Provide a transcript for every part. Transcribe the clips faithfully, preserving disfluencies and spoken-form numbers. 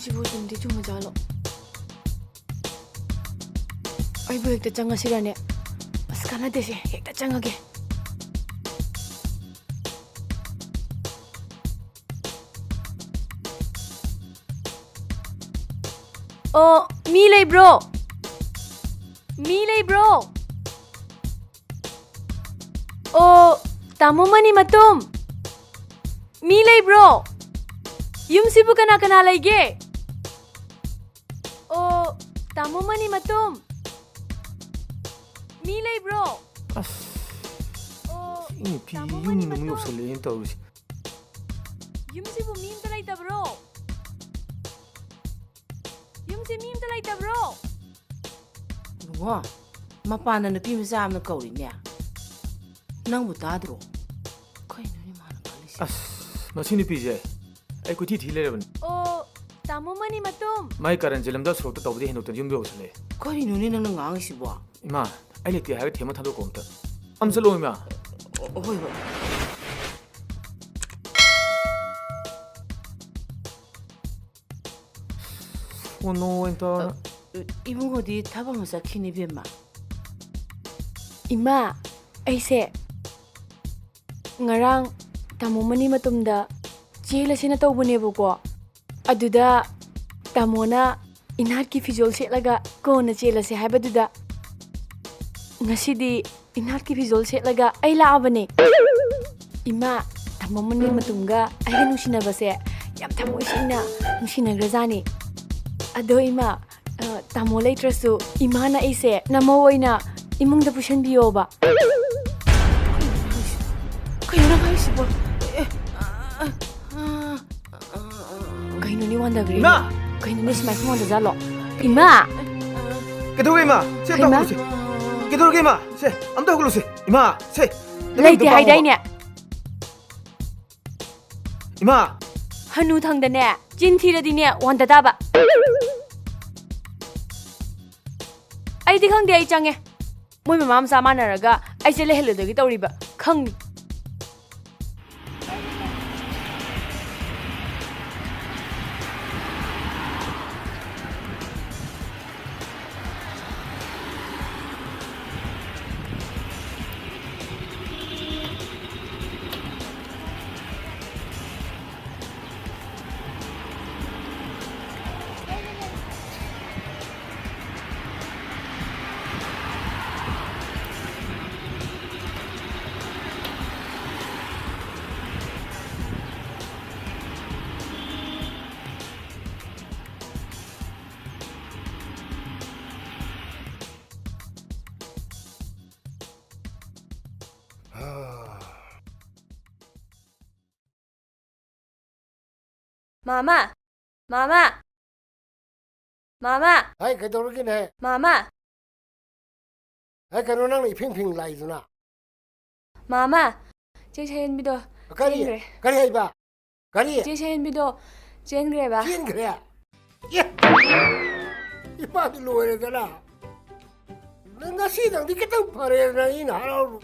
ꯁꯤꯕꯨ ꯆꯨꯝꯗꯤ ꯆꯨꯝꯃꯖꯥꯠꯂꯣ? ꯑꯩꯕꯨ ꯍꯦꯛꯇ ꯆꯪꯉꯁꯤꯔꯅꯦ? ꯑꯁ, ꯀꯥꯟꯅꯗꯦꯁꯦ, ꯍꯦꯛꯇ ꯆꯪꯉꯒꯦ꯫ ꯑꯣ, ꯃꯤ ꯂꯩꯕ꯭ꯔꯣ? ꯃꯤ ꯂꯩꯕ꯭ꯔꯣ? ꯑꯣ, ꯇꯥꯃꯣ ꯃꯅꯤ ꯃꯇꯨꯝ, ꯃꯤ ꯂꯩꯕ꯭ꯔꯣ? ꯌꯨꯝꯁꯤꯕꯨ ꯀꯅꯥ ꯀꯅꯥ ꯂꯩꯒꯦ? ꯑꯣ, ꯇꯥꯃꯣ ꯃꯅꯤ ꯃꯇꯨꯝ, ꯃꯤ ꯂꯩꯕ꯭ꯔꯣ? ꯑꯁ, ꯑꯣ, ꯁꯤ ꯅꯨꯄꯤ ꯇꯥꯃꯣ ꯌꯨꯝ ꯃꯅꯤ ꯑꯃꯨꯛ ꯃꯇꯨꯝ, ꯌꯧꯁꯜꯂꯛꯑꯦꯅ ꯇꯧꯔꯤꯁꯦ꯫ ꯌꯨꯝꯁꯤꯕꯨ ꯃꯤ ꯑꯝꯇ ꯂꯩꯇꯕ꯭ꯔꯣ? ꯌꯨꯝꯁꯤ ꯃꯤ ꯑꯝꯇ ꯂꯩꯇꯕ꯭ꯔꯣ? ꯏꯕꯨꯡꯉꯣ, ꯃꯄꯥꯟꯗ ꯅꯨꯄꯤ ꯃꯆꯥ ꯑꯃꯅ ꯀꯧꯔꯤꯅꯦ꯫ ꯅꯪꯕꯨ ꯇꯥꯗ꯭ꯔꯣ? ꯀꯩꯅꯣꯅꯦ ꯃꯥꯅ ꯈꯜꯂꯤꯁꯦ? ꯑꯁ, ꯃꯁꯤ ꯅꯨꯄꯤꯁꯦ ꯑꯩ ꯀꯣꯏꯊꯤ ꯊꯤ ꯂꯩꯔꯕꯅꯤ꯫ ꯑꯣ, ꯇꯥꯃꯣ ꯃꯅꯤ ꯃꯇꯨꯝ꯫ ꯃꯥꯏ ꯀꯥꯔꯟꯁꯦ ꯂꯝꯖꯥꯎ ꯁꯣꯔꯣꯛꯇ ꯇꯧꯕꯗꯤ ꯍꯦꯟꯗꯣꯛꯇꯅ ꯌꯨꯝꯗ ꯌꯧꯁꯜꯂꯛꯑꯦ꯫ ꯀꯔꯤꯅꯣꯅꯦ ꯅꯪꯅ ꯉꯥꯡꯉꯤꯁꯤꯕꯣ? ꯏꯃꯥ, ꯑꯩ ꯂꯩꯇꯦ ꯍꯥꯏꯔꯒ ꯊꯦꯝꯃ ꯊꯥꯗꯣꯛꯈꯣ ꯑꯝꯇ꯫ ꯑꯝ ꯆꯠꯂꯣ ꯏꯃꯥ꯫ ꯑꯣ, ꯍꯣꯏ, ꯍꯣꯏ꯫ ꯁꯣꯅꯣ ꯑꯣꯏꯅ ꯇꯧꯔ꯫ ꯑ, ꯏꯕꯨꯡꯉꯣꯗꯤ ꯊꯕꯛ ꯑꯃ ꯆꯠꯈꯤꯅꯤ, ꯏꯕꯦꯝꯃ꯫ ꯏꯃꯥ, ꯑꯩꯁꯦ ꯉꯔꯥꯡ ꯇꯥꯃꯣ ꯃꯅꯤ ꯃꯇꯨꯝꯗ ꯆꯦꯜꯂꯁꯦꯅ ꯇꯧꯕꯅꯦꯕꯀꯣ꯫ ꯑꯗꯨꯗ ꯇꯥꯃꯣꯅ ꯏꯅꯥꯠꯀꯤ ꯐꯤꯖꯣꯜ ꯁꯦꯠꯂꯒ ꯀꯣꯟꯅ ꯆꯦꯜꯂꯁꯦ ꯍꯥꯏꯕꯗꯨꯗ ꯉꯁꯤꯗꯤ ꯏꯅꯥꯠꯀꯤ ꯐꯤꯖꯣꯜ ꯁꯦꯠꯂꯒ ꯑꯩ ꯂꯥꯛꯑꯕꯅꯦ꯫ ꯏꯃꯥ, ꯇꯥꯃꯣ ꯃꯅꯤ ꯃꯇꯨꯝꯒ ꯑꯩꯒ ꯅꯨꯡꯁꯤꯅꯕꯁꯦ ꯌꯥꯝ ꯊꯃꯣꯏ ꯁꯦꯡꯅ ꯅꯨꯡꯁꯤꯅꯈ꯭ꯔꯖꯥꯠꯅꯤ꯫ ꯑꯗꯣ ꯏꯃꯥ, ꯑ, ꯇꯥꯃꯣ ꯂꯩꯇ꯭ꯔꯁꯨ ꯏꯃꯥꯅ ꯑꯩꯁꯦ ꯅꯃꯧ ꯑꯣꯏꯅ ꯏꯃꯨꯡꯗ ꯄꯨꯁꯟꯕꯤꯌꯣꯕ꯫ ꯀꯩꯅꯣ ꯅꯪ ꯍꯥꯏꯁꯤꯕꯣ? ꯑꯦ, ꯑ, ꯑ, ꯑ, ꯀꯩꯅꯣꯅꯦ ꯋꯥꯟꯗꯈ꯭ꯔꯤꯕꯣ? ꯏꯃꯥ! ꯀꯩꯅꯣꯅꯦ ꯁꯨꯃꯥꯏ ꯋꯥꯟꯗꯖꯥꯠꯂꯣ? ꯏꯃꯥ! ꯀꯩꯗꯧꯔꯒꯦ ꯏꯃꯥ? ꯁꯦ, ꯑꯝꯇ ꯍꯩꯃꯥ! ꯍꯧꯒꯠꯂꯨꯁꯦ꯫ ꯀꯩꯗꯧꯔꯒꯦ ꯏꯃꯥ? ꯁꯦ, ꯑꯝꯇ ꯍꯧꯒꯠꯂꯨꯁꯦ꯫ ꯏꯃꯥ, ꯁꯦ, ꯅꯃꯤꯡꯗꯣ ꯂꯩꯇꯦ ꯄꯥꯡꯉꯣꯕ꯫ ꯍꯥꯏꯗꯥꯏꯅꯦ? ꯏꯃꯥ! ꯍꯅꯨꯊꯪꯗꯅꯦ, ꯆꯤꯟ ꯊꯤꯔꯗꯤꯅꯦ, ꯋꯥꯟꯗ ꯇꯥꯕ꯫ ꯑꯩꯗꯤ ꯈꯪꯗꯦ, ꯑꯩ ꯆꯪꯉꯦ꯫ ꯃꯣꯏ ꯃꯃꯥ ꯃꯆꯥ ꯃꯥꯟꯅꯔꯒ ꯑꯩꯁꯦ ꯂꯩꯍꯜꯂꯣꯏꯗꯣꯏꯒꯤ ꯇꯧꯔꯤꯕ, ꯈꯪꯅꯤ꯫ ꯃꯥꯃ! ꯃꯥꯃ! ꯃꯥꯃ! ꯍꯥꯏ, ꯀꯩꯗꯧꯔꯒꯦꯅꯦ? ꯃꯥꯃ! ꯍꯥꯏ, ꯀꯩꯅꯣ ꯅꯪꯅ ꯏꯐꯤꯡ ꯐꯤꯡ ꯂꯥꯛꯏꯗꯨꯅ? ꯃꯥꯃ! ꯆꯦ ꯁꯍꯦꯟꯕꯤꯗꯣ ꯀꯔꯤ? ꯆꯦꯟꯈ꯭ꯔꯦ꯫ ꯀꯔꯤ ꯍꯥꯏꯕ? ꯀꯔꯤ? ꯆꯦ ꯁꯍꯦꯟꯕꯤꯗꯣ ꯆꯦꯟꯈ꯭ꯔꯦꯕ꯫ ꯆꯦꯟꯈ꯭ꯔꯦ? ꯑꯦ! ꯏꯄꯥꯗꯤ ꯂꯣꯏꯔꯦꯗꯅ꯫ ꯅꯪ ꯉꯁꯤꯗꯪꯗꯤ ꯈꯤꯇꯪ ꯐꯔꯦꯗꯅ ꯑꯩꯅ ꯍꯔꯥꯎꯔꯨ-,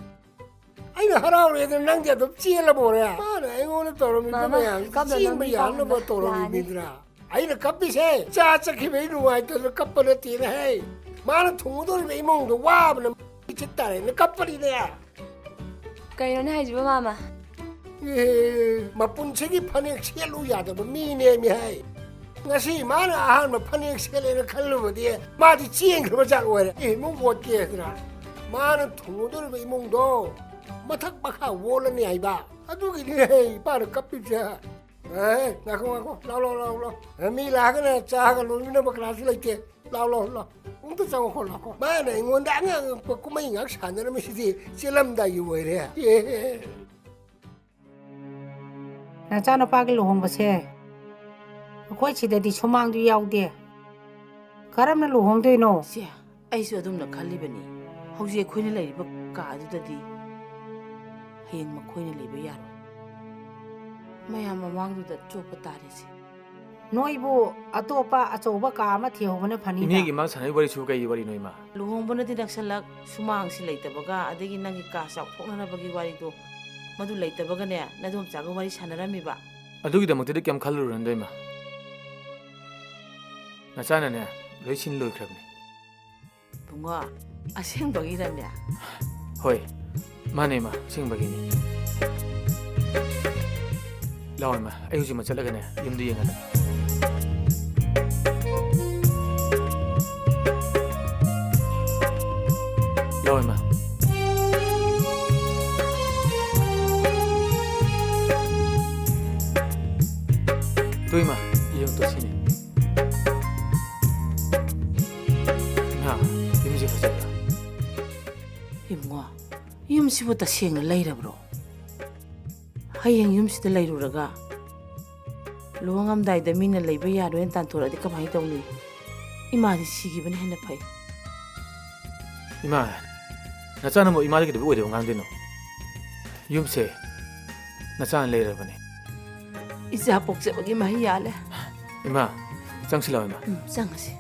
ꯑꯩꯅ ꯍꯔꯥꯎꯔꯦꯗꯅ ꯅꯪꯗꯤ ꯑꯗꯨꯝ ꯆꯦꯜꯂꯕꯣꯔꯦ? ꯃꯥꯅ ꯑꯩꯉꯣꯟꯗ ꯇꯧꯔꯝꯃꯤꯕ ꯃꯥꯃ, ꯃꯌꯥꯝꯁꯤ ꯀꯞꯅ ꯆꯦꯟꯕ ꯅꯝꯕꯤ ꯌꯥꯅꯕ ꯄꯥꯝꯕ ꯇꯧꯔꯝꯃꯤꯕꯅꯤꯗꯅ꯫ ꯂꯥꯛꯑꯅꯤ꯫ ꯑꯩꯅ ꯀꯞꯄꯤꯁꯦ ꯆꯥ ꯆꯠꯈꯤꯕꯩ ꯅꯨꯡꯉꯥꯏꯇꯗꯅ ꯀꯞꯄ ꯅꯠꯇꯦꯅꯦꯍꯦ꯫ ꯃꯥꯅ ꯊꯨꯡꯒꯗꯧꯔꯤꯕ ꯏꯃꯨꯡꯗꯣ ꯋꯥꯕꯅ ꯆꯤꯠ ꯇꯥꯔꯦꯅ ꯀꯞꯄꯅꯤꯅꯦ꯫ ꯀꯩꯅꯣꯅꯦ ꯍꯥꯏꯁꯤꯕꯣ, ꯃꯥꯃ? ꯑꯦ, ꯃꯄꯨꯟꯁꯤꯒꯤ ꯐꯅꯦꯛ ꯁꯦꯠꯂꯨ ꯌꯥꯗꯕ ꯃꯤꯅꯦꯃꯤ ꯍꯥꯏ꯫ ꯉꯁꯤ ꯃꯥꯅ ꯑꯍꯥꯟꯕ ꯐꯅꯦꯛ ꯁꯦꯠꯂꯦꯅ ꯈꯜꯂꯨꯕꯗꯤ ꯃꯥꯗꯤ ꯆꯦꯟꯈ꯭ꯔꯕ ꯖꯥꯠ ꯑꯣꯏꯔꯦ꯫ ꯑꯦ, ꯏꯃꯨꯡ ꯑꯣꯠꯀꯦ ꯍꯥꯏꯗꯅ꯫ ꯃꯥꯅ ꯊꯨꯡꯉꯨꯗꯧꯔꯤꯕ ꯏꯃꯨꯡꯗꯣ ꯃꯊꯛ ꯃꯈꯥ ꯑꯣꯜꯂꯅꯤ ꯍꯥꯏꯕ꯫ ꯑꯗꯨꯒꯤꯅꯦ ꯏꯄꯥꯅ ꯀꯞꯄꯤꯕꯁꯦ꯫ ꯑꯦ, ꯉꯥꯏꯈꯣ, ꯉꯥꯏꯈꯣ꯫ ꯂꯥꯎ, ꯂꯥꯎ, ꯂꯥꯎ, ꯂꯥꯎ꯫ ꯑꯦ, ꯃꯤ ꯂꯥꯛꯑꯒꯅ ꯆꯥꯒ ꯂꯣꯟꯃꯤꯟꯅꯕ ꯀꯅꯥꯁꯨ ꯂꯩꯇꯦ꯫ ꯂꯥꯎ, ꯂꯥꯎ, ꯂꯥꯎ꯫ ꯑꯃꯨꯛꯇ ꯆꯪꯉꯛꯈꯣ, ꯂꯥꯛꯈꯣ꯫ ꯃꯥꯅ ꯑꯩꯉꯣꯟꯗ ꯑꯉꯥꯡ ꯑꯉꯛꯄ ꯀꯨꯝꯍꯩ ꯉꯥꯛ ꯁꯥꯟꯅꯔꯝꯃꯤꯁꯤꯗꯤ ꯆꯦꯜꯂꯝꯗꯥꯏꯒꯤ ꯑꯣꯏꯔꯦ꯫ ꯑꯦ꯫ ꯅꯆꯥꯅꯨꯄꯥꯒꯤ ꯂꯨꯍꯣꯡꯕꯁꯦ ꯑꯩꯈꯣꯏ ꯁꯤꯗꯗꯤ ꯁꯨꯃꯥꯡꯗꯨ ꯌꯥꯎꯗꯦ꯫ ꯀꯔꯝꯅ ꯂꯨꯍꯣꯡꯗꯣꯏꯅꯣ? ꯁꯦ, ꯑꯩꯁꯨ ꯑꯗꯨꯝꯅ ꯈꯜꯂꯤꯕꯅꯤ꯫ ꯍꯧꯖꯤꯛ ꯑꯩꯈꯣꯏꯅ ꯂꯩꯔꯤꯕ ꯀꯥꯗꯨꯗꯗꯤ ꯍꯌꯦꯡ ꯃꯈꯣꯏꯅ ꯂꯩꯕ ꯌꯥꯔꯣꯏ꯫ ꯃꯌꯥꯝ ꯃꯃꯥꯡꯗꯨꯗ ꯆꯣꯞꯄ ꯇꯥꯔꯦꯁꯦ꯫ ꯅꯣꯏꯕꯨ ꯑꯇꯣꯞꯄ ꯑꯆꯧꯕ ꯀꯥ ꯑꯃ ꯊꯤꯍꯧꯕꯅ ꯐꯅꯤꯗ꯫ ꯏꯅꯦꯒꯤ ꯃꯥ ꯁꯥꯟꯅꯔꯤ ꯋꯥꯔꯤꯁꯨ ꯀꯩ ꯋꯥꯔꯤꯅꯣ, ꯏꯃꯥ? ꯂꯨꯍꯣꯡꯕꯅꯗꯤ ꯅꯛꯁꯜꯂꯛ, ꯁꯨꯃꯥꯡꯁꯤ ꯂꯩꯇꯕꯒ, ꯑꯗꯒꯤ ꯅꯪꯒꯤ ꯀꯥ ꯆꯥꯎꯊꯣꯛꯅꯅꯕꯒꯤ ꯋꯥꯔꯤꯗꯣ, ꯃꯗꯨ ꯂꯩꯇꯕꯒꯅꯦ, ꯅꯗꯣꯝꯆꯥꯒ ꯋꯥꯔꯤ ꯁꯥꯟꯅꯔꯝꯃꯤꯕ꯫ ꯑꯗꯨꯒꯤꯗꯃꯛꯇꯗꯤ ꯀꯩꯝ ꯈꯜꯂꯨꯔꯅꯨꯗ, ꯏꯃꯥ꯫ ꯅꯆꯥꯅꯅꯦ, ꯂꯣꯏ ꯁꯤꯟ ꯂꯣꯏꯈ꯭ꯔꯕꯅꯤ꯫ ꯏꯕꯨꯡꯉꯣ, ꯑꯁꯦꯡꯕꯒꯤꯔꯅꯦ? ꯍꯣꯏ, ꯃꯥꯅꯦ, ꯏꯃꯥ, ꯑꯁꯦꯡꯕꯒꯤꯅꯤ꯫ ꯂꯥꯛꯑꯣ, ꯏꯃꯥ, ꯑꯩ ꯍꯧꯖꯤꯛꯃꯛ ꯆꯠꯂꯒꯅꯦ, ꯌꯨꯝꯗꯨ ꯌꯦꯡꯍꯜꯂꯒꯦ꯫ ꯂꯥꯛꯑꯣ, ꯏꯃꯥ꯫ ꯇꯨ, ꯏꯃꯥ, ꯌꯦꯡꯉꯨ ꯇꯨ, ꯁꯤꯅꯤ꯫ ꯏꯃꯥ, ꯌꯨꯝꯁꯦ ꯐꯖꯕ꯭ꯔꯥ? ꯏꯕꯨꯡꯉꯣ, ꯌꯨꯝꯁꯤꯕꯨ ꯇꯁꯦꯡꯅ ꯂꯩꯔꯕ꯭ꯔꯣ? ꯍꯌꯦꯡ ꯌꯨꯝꯁꯤꯗ ꯂꯩꯔꯨꯔꯒ ꯂꯨꯍꯣꯡꯉꯝꯗꯥꯏꯗ ꯃꯤꯅ ꯂꯩꯕ ꯌꯥꯔꯣꯏꯅ ꯇꯥꯟꯊꯣꯔꯛꯑꯗꯤ ꯀꯃꯥꯏꯅ ꯇꯧꯅꯤ? ꯏꯃꯥꯗꯤ ꯁꯤꯈꯤꯕꯅ ꯍꯦꯟꯅ ꯐꯩ꯫ ꯏꯃꯥ, ꯅꯆꯥꯅꯕꯨ ꯏꯃꯥꯗ ꯀꯩꯗꯧꯕꯩ ꯑꯣꯏꯗꯕ ꯉꯥꯡꯗꯣꯏꯅꯣ? ꯌꯨꯝꯁꯦ ꯅꯆꯥꯅ ꯂꯩꯔꯕꯅꯦ꯫ ꯏꯆꯥ ꯄꯣꯛꯆꯕꯒꯤ ꯃꯍꯩ ꯌꯥꯜꯂꯦ꯫ ꯏꯃꯥ, ꯆꯪꯁꯤꯜꯂꯛꯑꯣ ꯏꯃꯥ꯫ ꯎꯝ, ꯆꯪꯉꯁꯤ꯫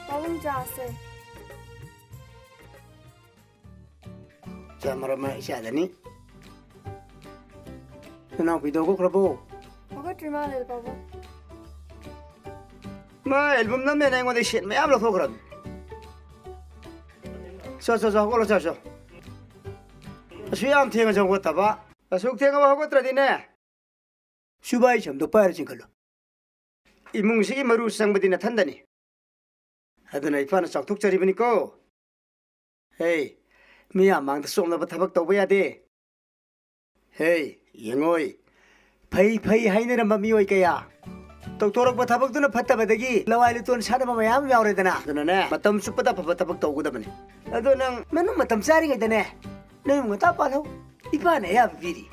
ꯄꯥꯕꯨꯡ, ꯆꯥꯁꯦ꯫ ꯆꯥ ꯃꯔꯛ ꯃꯔꯛ ꯏꯆꯥꯗꯅꯤ꯫ ꯅꯅꯥꯎꯄꯤꯗꯣ ꯍꯧꯒꯠꯈ꯭ꯔꯕꯣ? ꯍꯧꯒꯠꯇ꯭ꯔꯤ ꯃꯥꯜꯂꯦ, ꯄꯥꯕꯨꯡ꯫ ꯃꯥ ꯑꯦꯜꯕꯝ ꯅꯝꯃꯦꯅ ꯑꯩꯉꯣꯟꯗ ꯁꯦꯟ ꯃꯌꯥꯝ ꯂꯧꯊꯣꯛꯈ꯭ꯔꯕꯅꯤ꯫ ꯆꯣ, ꯆꯣ, ꯆꯣ, ꯍꯧꯒꯠꯂꯣ, ꯆꯣ, ꯆꯣ꯫ ꯑꯁꯨꯛ ꯌꯥꯝ ꯊꯦꯡꯉꯁꯨ ꯍꯧꯒꯠꯇꯕ꯫ ꯑꯁꯨꯛ ꯊꯦꯡꯉꯕ ꯍꯧꯒꯠꯇ꯭ꯔꯗꯤꯅꯦ, ꯁꯨꯕꯥꯏ ꯁꯝꯗꯣ ꯄꯥꯏꯔ ꯆꯤꯡꯈꯠꯂꯨ꯫ ꯏꯃꯨꯡꯁꯤꯒꯤ ꯃꯔꯨ ꯆꯪꯕꯗꯤ ꯅꯊꯟꯗꯅꯤ꯫ ꯑꯗꯨꯅ ꯏꯄꯥꯅ ꯆꯥꯎꯊꯣꯛꯆꯔꯤꯕꯅꯤꯀꯣ꯫ ꯍꯦ, ꯃꯤꯌꯥꯝ ꯃꯥꯡꯗ ꯆꯣꯞꯅꯕ ꯊꯕꯛ ꯇꯧꯕ ꯌꯥꯗꯦ꯫ ꯍꯦ, ꯌꯦꯡꯉꯣꯏ꯫ ꯐꯩ ꯐꯩ ꯍꯥꯏꯅꯔꯝꯕ ꯃꯤꯑꯣꯏ ꯀꯌꯥ ꯇꯧꯊꯣꯔꯛꯄ ꯊꯕꯛꯇꯨꯅ ꯐꯠꯇꯕꯗꯒꯤ ꯂꯋꯥꯏ ꯂꯨꯇꯣꯟ ꯁꯥꯗꯕ ꯃꯌꯥꯝ ꯌꯥꯎꯔꯦꯗꯅ꯫ ꯑꯗꯨꯅꯅꯦ, ꯃꯇꯝ ꯆꯨꯞꯄꯗ ꯑꯐꯕ ꯊꯕꯛ ꯇꯧꯒꯗꯕꯅꯤ꯫ ꯑꯗꯣ ꯅꯪ ꯅꯪ ꯃꯇꯝ ꯆꯥꯔꯤꯉꯩꯗꯅꯦ, ꯅꯌꯨꯝ ꯉꯟꯇꯥ ꯄꯥꯜꯍꯧ꯫ ꯏꯄꯥꯅ ꯑꯌꯥꯕ ꯄꯤꯔꯤ꯫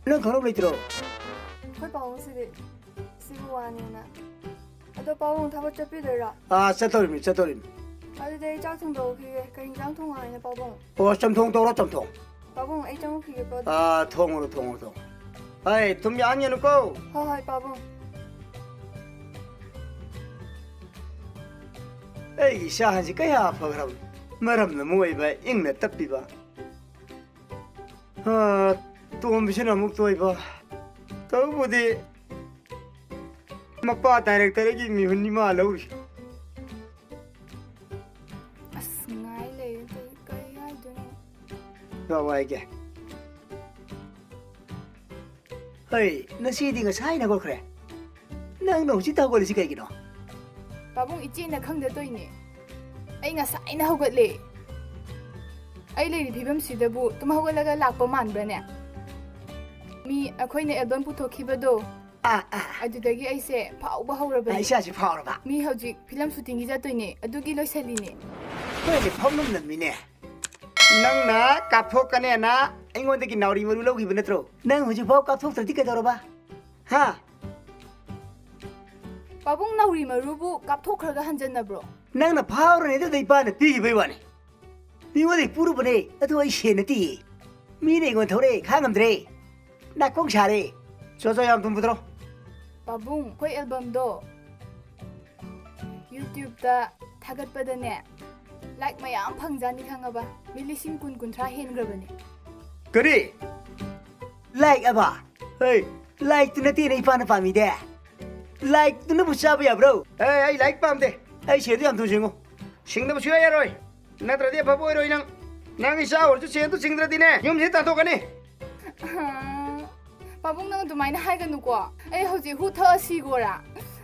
ꯅꯪ ꯈꯪꯍꯧ ꯂꯩꯇ꯭ꯔꯣ? ꯑꯩꯈꯣꯏ ꯄꯥꯕꯨꯡꯁꯤꯗꯤ ꯁꯤꯕꯨ ꯋꯥꯅꯦꯅ꯫ ꯑꯗꯣ ꯄꯥꯕꯨꯡ ꯊꯕꯛ ꯆꯠꯄꯤꯗꯣꯏꯔꯣ? ꯑꯥ, ꯆꯠꯇꯧꯔꯤꯃꯤ, ꯆꯠꯇꯧꯔꯤꯃꯤ꯫ ꯑꯗꯨꯗꯤ ꯑꯩ ꯆꯥꯛ ꯊꯣꯡꯗꯣꯛꯈꯤꯒꯦ꯫ ꯀꯔꯤ ꯌꯦꯟꯖꯥꯡ ꯊꯣꯡꯉꯣ ꯍꯥꯏꯅꯣ ꯄꯥꯕꯨꯡ? ꯑꯣ, ꯆꯝꯊꯣꯡ ꯇꯧꯔꯣ, ꯆꯝꯊꯣꯡ꯫ ꯄꯥꯕꯨꯡ, ꯑꯩ ꯆꯪꯉꯛꯈꯤꯒꯦꯀꯣ ꯑꯗꯨꯗꯤ꯫ ꯑꯥ, ꯊꯣꯡꯉꯨꯔꯣ, ꯊꯣꯡꯉꯨꯔꯣ, ꯊꯣꯡꯉꯨꯔꯣ꯫ ꯍꯩ, ꯊꯨꯝ ꯌꯥꯛꯍꯟꯒꯅꯨꯀꯣ꯫ ꯍꯣꯏ, ꯍꯣꯏ, ꯄꯥꯕꯨꯡ꯫ ꯑꯩꯒꯤ ꯏꯆꯥ ꯑꯍꯟꯁꯤ ꯀꯌꯥ ꯐꯈ꯭ꯔꯕ, ꯃꯔꯝꯅ ꯃꯣꯏꯕ, ꯏꯪꯅ ꯇꯞꯄꯤꯕ꯫ ꯍꯥ, ꯇꯣꯝꯕꯤꯁꯤꯅ ꯑꯃꯨꯛ ꯇꯣꯏꯕ꯫ ꯇꯧꯕꯨꯗꯤ ꯃꯄꯥ ꯗꯥꯏꯔꯦꯛꯇꯔꯒꯤ ꯃꯤꯍꯨꯟꯅꯤ ꯃꯥ ꯂꯧꯔꯤ꯫ ꯑꯁ, ꯉꯥꯏ ꯂꯩꯔꯦ ꯇꯧꯔꯤ, ꯀꯔꯤ ꯍꯥꯏꯗꯣꯏꯅꯣ? ꯂꯥꯛꯑꯣ ꯍꯥꯏꯒꯦ꯫ ꯍꯩ, ꯉꯁꯤꯗꯤ ꯉꯁꯥꯏꯅ ꯍꯧꯒꯠꯈ꯭ꯔꯦ꯫ ꯅꯪꯅ ꯍꯧꯖꯤꯛꯇ ꯍꯧꯒꯠꯂꯤꯁꯤ ꯀꯩꯒꯤꯅꯣ? ꯄꯥꯕꯨꯡ, ꯏꯆꯦꯅ ꯈꯪꯗ ꯇꯧꯏꯅꯦ꯫ ꯑꯩ ꯉꯁꯥꯏꯅ ꯍꯧꯒꯠꯂꯦ꯫ ꯑꯩ ꯂꯩꯔꯤ ꯐꯤꯕꯝꯁꯤꯗꯕꯨ ꯇꯨꯝ ꯍꯧꯒꯠꯂꯒ ꯂꯥꯛꯄ ꯃꯥꯟꯕ꯭ꯔꯅꯦ? ꯃꯤ ꯑꯩꯈꯣꯏꯅ ꯑꯦꯜꯕꯝ ꯄꯨꯊꯣꯛꯈꯤꯕꯗꯣ, ꯑꯥ, ꯑꯥ꯫ ꯑꯗꯨꯗꯒꯤ ꯑꯩꯁꯦ ꯐꯥꯎꯕ ꯍꯧꯔꯕꯅꯦ꯫ ꯑꯥ, ꯏꯁꯥꯁꯦ ꯐꯥꯎꯔꯕ? ꯃꯤ ꯍꯧꯖꯤꯛ ꯐꯤꯂꯝ ꯁꯨꯇꯤꯡꯒꯤ ꯆꯠꯇꯣꯏꯅꯦ, ꯑꯗꯨꯒꯤ ꯂꯣꯏꯁꯜꯂꯤꯅꯦ꯫ ꯍꯣꯏꯅꯦ, ꯐꯥꯎꯅꯝꯅꯝꯃꯤꯅꯦ꯫ ꯅꯪꯅ ꯀꯥꯞꯊꯣꯛꯀꯅꯦꯅ ꯑꯩꯉꯣꯟꯗꯒꯤ ꯅꯥꯎꯔꯤ ꯃꯔꯨ ꯂꯧꯈꯤꯕ ꯅꯠꯇ꯭ꯔꯣ? ꯅꯪ ꯍꯧꯖꯤꯛꯐꯥꯎ ꯀꯥꯞꯊꯣꯛꯇ꯭ꯔꯗꯤ ꯀꯩꯗꯧꯔꯕ? ꯍꯥ? ꯄꯥꯕꯨꯡ, ꯅꯥꯎꯔꯤ ꯃꯔꯨꯕꯨ ꯀꯥꯞꯊꯣꯛꯈ꯭ꯔꯒ ꯍꯟꯖꯟꯅꯕ꯭ꯔꯣ? ꯅꯪꯅ ꯐꯥꯎꯔꯅꯤ, ꯑꯗꯨꯗ ꯏꯄꯥꯅ ꯄꯤꯈꯤꯕꯩ ꯋꯥꯅꯤ꯫ ꯃꯤꯉꯣꯟꯗꯒꯤ ꯄꯨꯔꯨꯕꯅꯦ, ꯑꯗꯨ ꯑꯩ ꯁꯦꯟ ꯅꯠꯇꯤꯌꯦ꯫ ꯃꯤꯅ ꯑꯩꯉꯣꯟꯗ ꯊꯧꯔꯛꯑꯦ, ꯈꯥꯡꯉꯝꯗ꯭ꯔꯦ꯫ ꯅꯥꯀꯣꯡ ꯁꯥꯔꯦ꯫ ꯆꯣ, ꯆꯣ, ꯌꯥꯝ ꯊꯨꯝ ꯄꯨꯊꯣꯔꯣ꯫ ꯄꯥꯕꯨꯡ, ꯑꯩꯈꯣꯏ ꯑꯦꯜꯕꯝꯗꯣ YouTube-ꯇ ꯊꯥꯒꯠꯄꯗꯅꯦ, like ꯃꯌꯥꯝ ꯐꯪꯖꯥꯅꯤ ꯈꯪꯉꯕ? ꯃꯤ ꯂꯤꯁꯤꯡ ꯀꯨꯟ, ꯀꯨꯟꯊ꯭ꯔꯥ ꯍꯦꯟꯈ꯭ꯔꯕꯅꯦ꯫ ꯀꯔꯤ? Like ꯑꯕ? ꯍꯩ, like-ꯇꯨ ꯅꯠꯇꯦꯅꯦ ꯏꯄꯥꯅ ꯄꯥꯝꯃꯤꯗꯦ꯫ Like-ꯇꯨꯅꯕꯨ ꯆꯥꯕ ꯌꯥꯕ꯭ꯔꯣ? ꯑꯦ, ꯑꯩ like ꯄꯥꯝꯗꯦ꯫ ꯑꯩ ꯁꯦꯟꯗꯨ ꯌꯥꯝ ꯊꯨꯅ ꯁꯤꯡꯉꯨ꯫ ꯁꯤꯡꯗꯕ ꯁꯨꯡꯌꯥ ꯌꯥꯔꯣꯏ꯫ ꯅꯠꯇ꯭ꯔꯗꯤ ꯑꯐꯕ ꯑꯣꯏꯔꯣꯏ ꯅꯪ꯫ ꯅꯪ ꯏꯆꯥ ꯑꯣꯏꯔꯁꯨ ꯁꯦꯟꯗꯨ ꯁꯤꯡꯗ꯭ꯔꯗꯤꯅꯦ, ꯌꯨꯝꯁꯤ ꯇꯥꯟꯊꯣꯛꯀꯅꯤ꯫ ꯄꯥꯕꯨꯡ, ꯅꯪ ꯑꯗꯨꯃꯥꯏꯅ ꯍꯥꯏꯒꯅꯨꯀꯣ꯫ ꯑꯩ ꯍꯧꯖꯤꯛ ꯍꯨ ꯊꯛꯑ ꯁꯤꯒꯣꯔꯥ?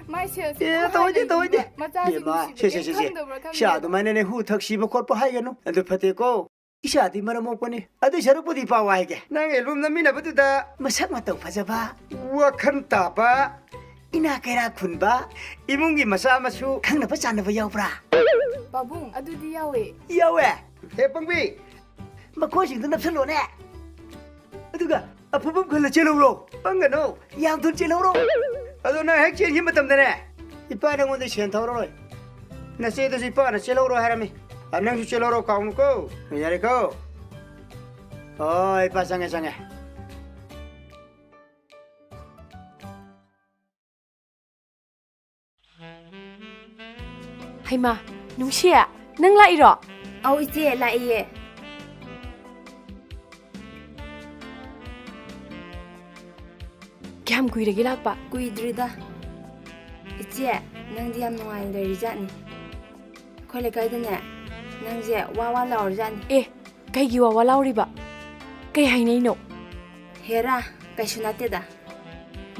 ꯃꯥꯏ ꯁꯦꯜꯁꯦ ꯑꯦ, ꯀꯃꯥꯏꯅ ꯇꯧꯍꯩꯗꯦ, ꯇꯧꯍꯩꯗꯦ꯫ ꯂꯩꯕꯤꯕ? ꯃꯆꯥꯁꯤꯡ ꯏꯕꯦꯝꯃ, ꯅꯨꯡꯁꯤꯕ ꯁꯦ, ꯁꯦ, ꯀꯩꯝ ꯁꯦ, ꯁꯦ꯫ ꯈꯪꯗꯕ꯭ꯔꯥ ꯁꯤ ꯈꯪꯗꯦꯕ꯫ ꯑꯗꯨꯃꯥꯏꯅꯅꯦ ꯍꯨ ꯊꯛ ꯁꯤꯕ ꯈꯣꯠꯄ ꯍꯥꯏꯒꯅꯨ꯫ ꯑꯗꯨ ꯐꯠꯇꯦꯀꯣ꯫ ꯏꯆꯥꯗꯤ ꯃꯔꯝ ꯃꯣꯛꯄꯅꯤ꯫ ꯑꯗꯨꯏ ꯁꯔꯨꯛꯄꯨꯗꯤ ꯄꯥꯎ ꯍꯥꯏꯒꯦ꯫ ꯅꯪ ꯑꯦꯜꯕꯝ ꯅꯝꯃꯤꯟꯅꯕꯗꯨꯗ ꯃꯁꯛ ꯃꯇꯧ ꯐꯖꯕ, ꯋꯥꯈꯜ ꯇꯥꯕ, ꯏꯅꯥ ꯀꯩꯔꯥ ꯈꯨꯟꯕ, ꯏꯃꯨꯡꯒꯤ ꯃꯆꯥ ꯃꯁꯨ ꯈꯪꯅꯕ ꯆꯥꯟꯅꯕ ꯌꯥꯎꯕ꯭ꯔꯥ? ꯄꯥꯕꯨꯡ, ꯑꯗꯨꯗꯤ ꯌꯥꯎꯋꯦ꯫ ꯌꯥꯎꯋꯦ? ꯍꯦ ꯄꯪꯕꯤ! ꯃꯈꯣꯏꯁꯤꯡꯗꯨ ꯅꯞꯁꯜꯂꯣꯅꯦ꯫ ꯑꯗꯨꯒ ꯑꯐꯕ ꯑꯃ ꯈꯜꯂ ꯆꯦꯜꯍꯧꯔꯣ꯫ ꯄꯪꯒꯅꯨ꯫ ꯌꯥꯝ ꯊꯨꯅ ꯆꯦꯜꯍꯧꯔꯣ꯫ ꯑꯗꯣ ꯅꯪ ꯍꯦꯛ ꯆꯦꯟꯈꯤꯕ ꯃꯇꯝꯗꯅꯦ, ꯏꯄꯥ ꯅꯪꯉꯣꯟꯗ ꯁꯦꯟ ꯊꯧꯔꯔꯣꯏ꯫ ꯅꯆꯦꯗꯁꯨ ꯏꯄꯥꯅ ꯆꯦꯜꯍꯧꯔꯣ ꯍꯥꯏꯔꯝꯃꯤ꯫ ꯑ, ꯅꯪꯁꯨ ꯆꯦꯜꯍꯧꯔꯣ, ꯀꯥꯎꯅꯨꯀꯣ꯫ ꯌꯥꯔꯦꯀꯣ? ꯍꯣꯏ, ꯏꯄꯥ ꯆꯪꯉꯦ, ꯆꯪꯉꯦ꯫ ꯍꯩꯃꯥ, ꯅꯨꯡꯁꯤ, ꯅꯪ ꯂꯥꯛꯏꯔꯣ? ꯑꯧ, ꯏꯆꯦ, ꯂꯥꯛꯏꯌꯦ꯫ ꯀꯌꯥꯝ ꯀꯨꯏꯔꯒꯦ ꯂꯥꯛꯄ? ꯀꯨꯏꯗ꯭ꯔꯤꯗ꯫ ꯏꯆꯦ, ꯅꯪꯗꯤ ꯌꯥꯝ ꯅꯨꯡꯉꯥꯏꯅ ꯂꯩꯔꯤꯖꯥꯠꯅꯤ꯫ ꯑꯩꯈꯣꯏ ꯂꯩꯀꯥꯏꯗꯅꯦ, ꯅꯪꯁꯦ ꯋꯥ ꯋꯥ ꯂꯥꯎꯔꯖꯥꯠꯅꯤ꯫ ꯑꯦ, ꯀꯩꯒꯤ ꯋꯥ ꯋꯥ ꯂꯥꯎꯔꯤꯕ? ꯀꯩ ꯍꯥꯏꯅꯩꯅꯣ? ꯍꯦꯔꯥ, ꯀꯩꯁꯨ ꯅꯠꯇꯦꯗ꯫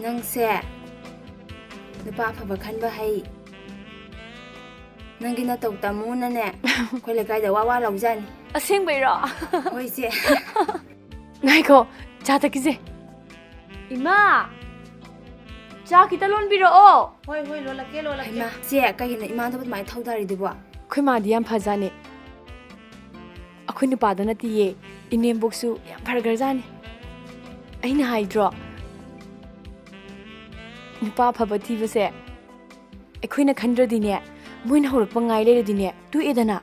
ꯅꯪꯁꯦ ꯅꯨꯄꯥ ꯑꯐꯕ ꯈꯟꯕ ꯍꯩ꯫ ꯅꯪꯒꯤ ꯅꯇꯧ ꯇꯝꯃꯨꯅꯅꯦ, ꯑꯩꯈꯣꯏ ꯂꯩꯀꯥꯏꯗ ꯋꯥ ꯋꯥ ꯂꯥꯎꯖꯥꯠꯅꯤ꯫ ꯑꯁꯦꯡꯕꯩꯔꯣ? ꯍꯣꯏ, ꯏꯆꯦ꯫ ꯉꯥꯏꯈꯣ, ꯆꯥ ꯊꯛꯈꯤꯁꯦ꯫ ꯏꯃꯥ, ꯆꯥ ꯈꯤꯇ ꯂꯣꯟꯕꯤꯔꯛꯑꯣ꯫ ꯍꯣꯏ, ꯍꯣꯏ, ꯂꯣꯜꯂꯛꯀꯦ, ꯂꯣꯜꯂꯛꯀꯦ꯫ ꯍꯩꯃꯥ, ꯆꯦ, ꯀꯩꯒꯤꯅꯣ ꯏꯃꯥꯗꯕꯨ ꯑꯗꯨꯃꯥꯏꯅ ꯊꯧꯗꯥꯔꯤꯗꯨꯕꯣ? ꯑꯩꯈꯣꯏ ꯃꯥꯗꯤ ꯌꯥꯝ ꯐꯖꯥꯠꯅꯤ꯫ ꯑꯩꯈꯣꯏ ꯅꯨꯄꯥꯗ ꯅꯠꯇꯤꯌꯦ, ꯏꯅꯦꯝꯕꯣꯛꯁꯨ ꯌꯥꯝ ꯐꯈ꯭ꯔꯖꯥꯠꯅꯤ꯫ ꯑꯩꯅ ꯍꯥꯏꯗ꯭ꯔꯣ, ꯅꯨꯄꯥ ꯑꯐꯕ ꯊꯤꯕꯁꯦ ꯑꯩꯈꯣꯏꯅ ꯈꯟꯗ꯭ꯔꯗꯤꯅꯦ, ꯃꯣꯏꯅ ꯍꯧꯔꯛꯄ ꯉꯥꯏ ꯂꯩꯔꯗꯤꯅꯦ, ꯇꯣꯛꯑꯦꯗꯅ꯫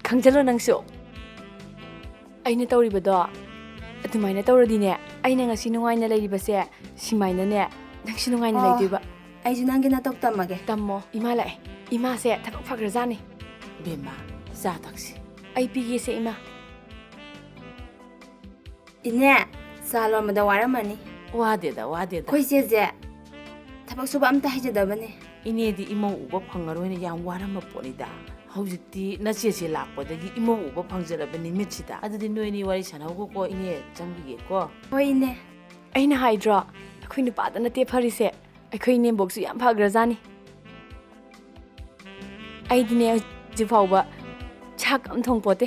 ꯈꯪꯖꯜꯂꯣ ꯅꯪꯁꯨ꯫ ꯑꯩꯅ ꯇꯧꯔꯤꯕꯗꯣ ꯑꯗꯨꯃꯥꯏꯅ ꯇꯧꯔꯗꯤꯅꯦ, ꯑꯩꯅ ꯉꯁꯤ ꯅꯨꯡꯉꯥꯏꯅ ꯂꯩꯔꯤꯕꯁꯦ ꯁꯤꯃꯥꯏꯅꯅꯦ, ꯅꯪꯁꯨ ꯅꯨꯡꯉꯥꯏꯅ ꯑꯣ, ꯂꯩꯗꯣꯏꯕ꯫ ꯑꯩꯁꯨ ꯅꯪꯒꯤ ꯅꯇꯧ ꯇꯝꯃꯒꯦ꯫ ꯇꯝꯃꯣ꯫ ꯏꯃꯥ ꯂꯥꯛꯑꯦ꯫ ꯏꯃꯥꯁꯦ ꯊꯕꯛ ꯐꯈ꯭ꯔꯖꯥꯠꯅꯤ꯫ ꯕꯦꯝꯃ, ꯆꯥ ꯊꯛꯁꯤ꯫ ꯑꯩ ꯄꯤꯒꯦꯁꯦ, ꯏꯃꯥ꯫ ꯏꯅꯦ, ꯆꯥ ꯂꯣꯟꯕꯗ ꯋꯥꯔꯝꯃꯅꯤ꯫ ꯋꯥꯗꯦꯗ, ꯋꯥꯗꯦꯗ꯫ ꯑꯩꯈꯣꯏ ꯆꯦꯁꯦ ꯊꯕꯛ ꯁꯨꯕ ꯑꯝꯇ ꯍꯩꯖꯗꯕꯅꯦ꯫ ꯏꯅꯦꯗꯤ ꯏꯃꯧ ꯎꯕ ꯐꯪꯉꯔꯣꯏꯅ ꯌꯥꯝ ꯋꯥꯔꯝꯕ ꯄꯣꯠꯅꯤꯗ꯫ ꯍꯧꯖꯤꯛꯇꯤ ꯅꯆꯦꯁꯦ ꯂꯥꯛꯄꯗꯒꯤ ꯏꯃꯧ ꯎꯕ ꯐꯪꯖꯔꯕ ꯅꯨꯃꯤꯠꯁꯤꯗ꯫ ꯑꯗꯨꯗꯤ ꯅꯣꯏꯅꯤ ꯋꯥꯔꯤ ꯁꯥꯟꯅꯍꯧꯒꯣꯀꯣ, ꯏꯅꯦ ꯆꯪꯈꯤꯒꯦꯀꯣ꯫ ꯍꯣꯏ, ꯏꯅꯦ꯫ ꯑꯩꯅ ꯍꯥꯏꯗ꯭ꯔꯣ, ꯑꯩꯈꯣꯏ ꯅꯨꯄꯥꯗ ꯅꯠꯇꯦ ꯐꯔꯤꯁꯦ, ꯑꯩꯈꯣꯏ ꯏꯅꯦꯝꯕꯣꯛꯁꯨ ꯌꯥꯝ ꯐꯈ꯭ꯔꯖꯥꯠꯅꯤ꯫ ꯑꯩꯗꯤꯅꯦ, ꯍꯧꯖꯤꯛ ꯐꯥꯎꯕ ꯆꯥꯛ ꯑꯝ ꯊꯣꯡ ꯄꯣꯠꯇꯦ꯫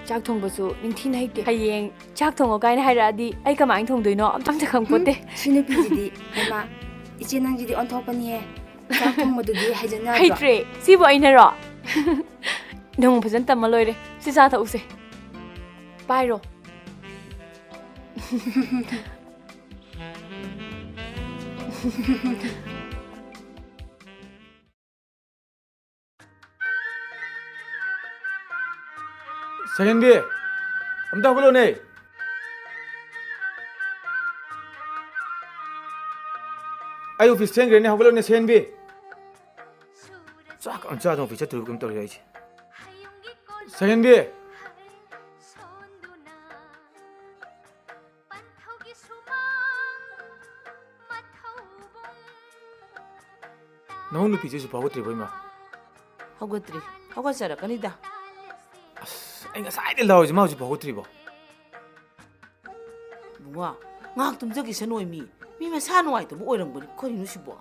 ꯆꯥꯛ ꯊꯣꯡꯕꯁꯨ ꯅꯤꯡꯊꯤꯅ ꯍꯩꯇꯦ꯫ ꯍꯌꯦꯡ ꯆꯥꯛ ꯊꯣꯡꯉꯣ ꯀꯥꯏꯅ ꯍꯥꯏꯔꯛꯑꯗꯤ ꯑꯩ ꯀꯃꯥꯏꯅ ꯊꯣꯡꯗꯣꯏꯅꯣ ꯑꯝꯇ ꯈꯪ ꯄꯣꯠꯇꯦ꯫ ꯁꯤ ꯅꯨꯄꯤꯁꯤꯗꯤ, ꯍꯩꯃꯥ, ꯏꯆꯦ ꯅꯪꯁꯤꯗꯤ ꯑꯣꯟꯊꯣꯛꯄꯅꯤꯍꯦ꯫ ꯆꯥꯛ ꯊꯣꯡꯕꯗꯨꯗꯤ ꯍꯩꯖꯟ ꯌꯥꯗ꯭ꯔꯣ? ꯍꯩꯇ꯭ꯔꯦ꯫ ꯁꯤꯕꯨ ꯑꯩꯅꯔꯣ? ꯅꯣꯡ ꯐꯖꯅ ꯇꯝꯃ ꯂꯣꯏꯔꯦ꯫ ꯁꯤ ꯆꯥ ꯊꯛꯎꯁꯦ꯫ ꯄꯥꯏꯔꯣ꯫ ꯁꯍꯦꯟꯕꯤ, ꯑꯝꯇ ꯍꯧꯒꯠꯂꯣꯅꯦ꯫ ꯑꯩ ꯑꯣꯐꯤꯁ ꯊꯦꯡꯈ꯭ꯔꯦꯅꯦ, ꯍꯧꯒꯠꯂꯣꯅꯦ ꯁꯍꯦꯟꯕꯤ꯫ ꯆꯥꯛ ꯑꯃ ꯆꯥꯗꯅ ꯑꯣꯐꯤꯁ ꯆꯠꯇꯣꯔꯤꯕ ꯀꯩꯅꯣꯝ ꯇꯧꯔꯤ ꯑꯩꯁꯦ꯫ ꯁꯍꯦꯟꯕꯤ! ꯅꯪ ꯅꯨꯄꯤꯁꯦ ꯍꯧꯖꯤꯛ ꯐꯥꯎ ꯍꯧꯒꯠꯇ꯭ꯔꯤꯕꯣ, ꯏꯃꯥ? ꯍꯧꯒꯠꯇ꯭ꯔꯤ꯫ ꯍꯧꯒꯠꯆꯔꯛꯀꯅꯤꯗ꯫ ꯑꯁ, ꯑꯩ ꯉꯁꯥꯏꯗꯩ ꯂꯥꯎꯔꯤꯁꯦ, ꯃꯥ ꯍꯧꯖꯤꯛ ꯐꯥꯎ ꯍꯧꯒꯠꯇ꯭ꯔꯤꯕꯣ? ꯏꯕꯨꯡꯉꯣ, ꯉꯥꯏꯍꯥꯛ ꯇꯨꯝꯖꯈꯤꯁꯅꯣꯏ ꯃꯤ꯫ ꯃꯤ ꯃꯁꯥ ꯅꯨꯡꯉꯥꯏꯇꯕ ꯑꯣꯏꯔꯝꯒꯅꯤ꯫ ꯀꯔꯤꯅꯣ ꯁꯤꯕꯣ?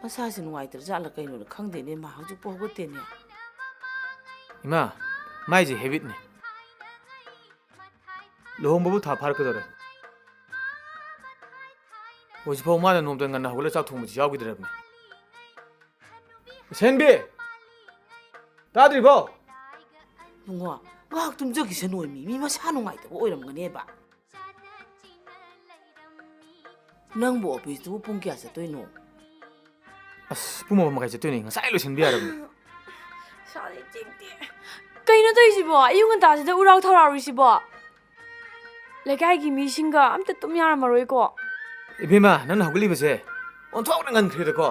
ꯃꯁꯥꯁꯦ ꯅꯨꯡꯉꯥꯏꯇ꯭ꯔꯖꯥꯠꯂ ꯀꯩꯅꯣꯅꯦ ꯈꯪꯗꯦꯅꯦ, ꯃꯥ ꯍꯧꯖꯤꯛꯄꯨ ꯍꯧꯒꯠꯇꯦꯅꯦ꯫ ꯏꯃꯥ, ꯃꯥꯏꯁꯦ ꯍꯦꯕꯤꯠꯅꯦ꯫ ꯂꯨꯍꯣꯡꯕꯕꯨ ꯊꯥ ꯐꯥꯔꯛꯀꯗꯧꯔꯦ꯫ ꯍꯧꯖꯤꯛꯐꯥꯎ ꯃꯥꯅ ꯅꯣꯡꯃꯇ ꯉꯟꯅ ꯍꯧꯒꯠꯂꯒ ꯆꯥꯛ ꯊꯣꯡꯕꯁꯤ ꯌꯥꯎꯈꯤꯗ꯭ꯔꯕꯅꯤ꯫ ꯁꯦꯟꯕꯤ! ꯇꯥꯗ꯭ꯔꯤꯕꯣ? ꯏꯕꯨꯡꯉꯣ, ꯉꯥꯏꯍꯥꯛ ꯇꯨꯝꯖꯈꯤꯁꯅꯨ, ꯃꯤ, ꯃꯤ ꯃꯁꯥ ꯅꯨꯡꯉꯥꯏꯇꯕ ꯑꯣꯏꯔꯝꯒꯅꯦꯕ꯫ ꯅꯪꯕꯨ ꯑꯣꯐꯤꯁꯇꯨꯕꯨ ꯄꯨꯡ ꯀꯌꯥ ꯆꯠꯇꯣꯏꯅꯣ? ꯑꯁ, ꯄꯨꯡ ꯃꯥꯄꯟ ꯃꯈꯥꯏ ꯆꯠꯇꯣꯏꯅꯦ꯫ ꯉꯁꯥꯏ ꯂꯣꯏꯁꯤꯟꯕ ꯌꯥꯔꯕꯅꯦ꯫ ꯁꯥꯗꯤ ꯆꯤꯛꯇꯦ꯫ ꯀꯩꯅꯣ ꯇꯧꯔꯤꯁꯤꯕꯣ? ꯑꯌꯨꯛ ꯉꯟꯇꯥꯁꯤꯗ ꯎꯔꯥꯎ ꯊꯔꯥꯎꯔꯤꯁꯤꯕꯣ? ꯂꯩꯀꯥꯏꯒꯤ ꯃꯤꯁꯤꯡꯒ ꯑꯝꯇ ꯇꯨꯝ ꯌꯥꯔꯝꯃꯔꯣꯏꯀꯣ꯫ ꯏꯕꯦꯝꯃ, ꯅꯪꯅ ꯍꯧꯒꯠꯂꯤꯕꯁꯦ ꯑꯣꯟꯊꯣꯛꯅ ꯉꯟꯈ꯭ꯔꯦꯗꯀꯣ꯫